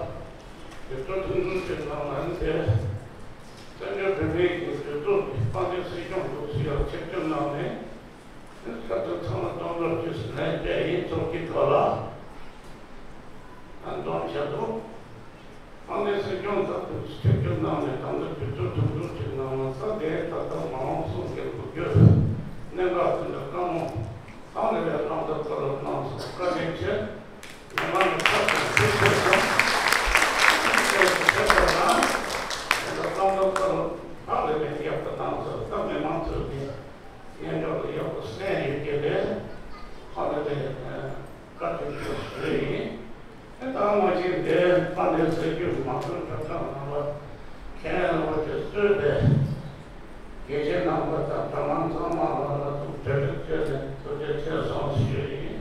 དེ་ཚོ་ཐུགས་འཛུམ་ཞིག་གནང་ལ་ནི་དེ། བཙན་བྱོལ་བོད་མིའི་གི་གྲོས་ཚོགས་ཀྱི་དཔལ་ལྡན་སྲིད་སྐྱོང་འདུག་སེ་ཡར་ཆིབས་བསྒྱུར་གནང་ནས། ཨ་ནི་སྐབས་དེར་ཚང་མ་སྟོང་ཟད་ཅིག་ཟེར་ནས་བསྡད་ཡིན། ཚོགས་ཀྱི་ཐོག་ལ་ཨ་འདོན་བྱས་འདུག་ཨ་ནི་སྲིད་སྐྱོང་ད་དུང་ཆིབས་བསྒྱུར་གནང་ནས་ད་ལྟ་དུས་ཚོད་ཐུང་ཐུང་ཅིག་གནང་ན་ད་དེ་ད་ལྟ་མ་འོངས་གསུང་གི་འགུལ་སྐྱོད་གནད་འགག་དེ་འདྲ་བཀའ་མོལ་གང་ལ་ཡང་གནང་ཐབས་བཀའ་སློབ་གནང་སོང་། བཀའ་དྲིན་ཆེ། ཉི་མ་ནི་ཕར་ཚུར་ཐུགས་ཆེ་སོང་། སྲིད་སྐྱོང་མ་གཏོགས་ཆོག་ཐབས་གནང་བ་མཁན་རིན་པོ་ཆེ་གཙོས་པའི་དགེ་བཤེས་རྣམ་པ་དང་གྲྭ་མང་ཚང་མ་ལ་ལ་ཐུགས་རྗེ་ཆེ་ཞུས་ནས་ཐུགས་རྗེ་ཆེ་གསུངས་ཞུས་ཡིན།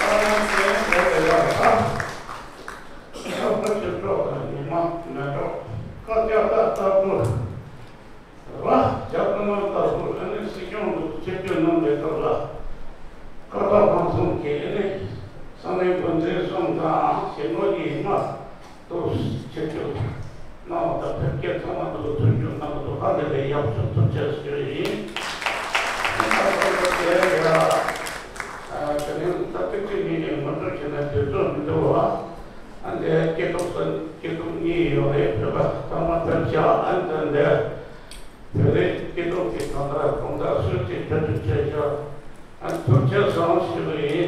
ཨ་ནི་དེ་འདྲ་ཡོད་ལ། ཆོས་པ་ཆོས་གྲོགས་དང་ཉི་མ་མེ་ཏོག་བཀའ་རྒྱ་བཀའ་ལྟ་བུ། ར་རྒྱ་ཀུན་ལ་ལྟ་བུ་ཨ་ནི་སྲིད་སྐྱོང་ལུགས་ཆེ་བསྟོད་གནང་བའི་སྐབས་ལ། ཀ་ད་ཕང་སོང་གི་ཨ་ནི་ས་གནས་འགོ་འཛིན་གསུམ་དང་གཞིས་འགོ་གི་མ་གཏོགས་ཆེ་བསྟོད་གནང་བ་དང་ཕེབས་སྐྱེལ་ཚང་མ་འདུག་མཐུན་འགྱུར་གནང་འདུག་ཧ་ལས་པའི་ཡག་ཤོས་ཐུགས་རྗེ་ཆེ་ཞུ་ཡིན། ཨ་ནི་ད་ལྟ་དེ་ཡ་ཨ་དེ་རིང་ད་ཐུགས་རྗེ་ཆེ་ཉིད་ནས་ངོ་སྤྲོད་བྱས་ན་དུས་ཚོད་མི་འདུག་བ། ཨ་འདི་སྐྱིད་སྡུག་ས་སྐྱིད་སྡུག་གཉིས་ཡོད་རེད། བོད་པ་ཚང་མ་ཕེབས་ཤག་ཨ་འདི་འདི། བོད་རིགས་སྐྱིད་སྡུག་གི་གང་ལྟར་གང་ལྟར་སུས་ཀྱིས་ཐུབ་ཐུབ་བྱས་ཤག་ཨ་ཐུགས་རྗེ་ཆེ་གསུངས་ཞུ་གི་ཡིན།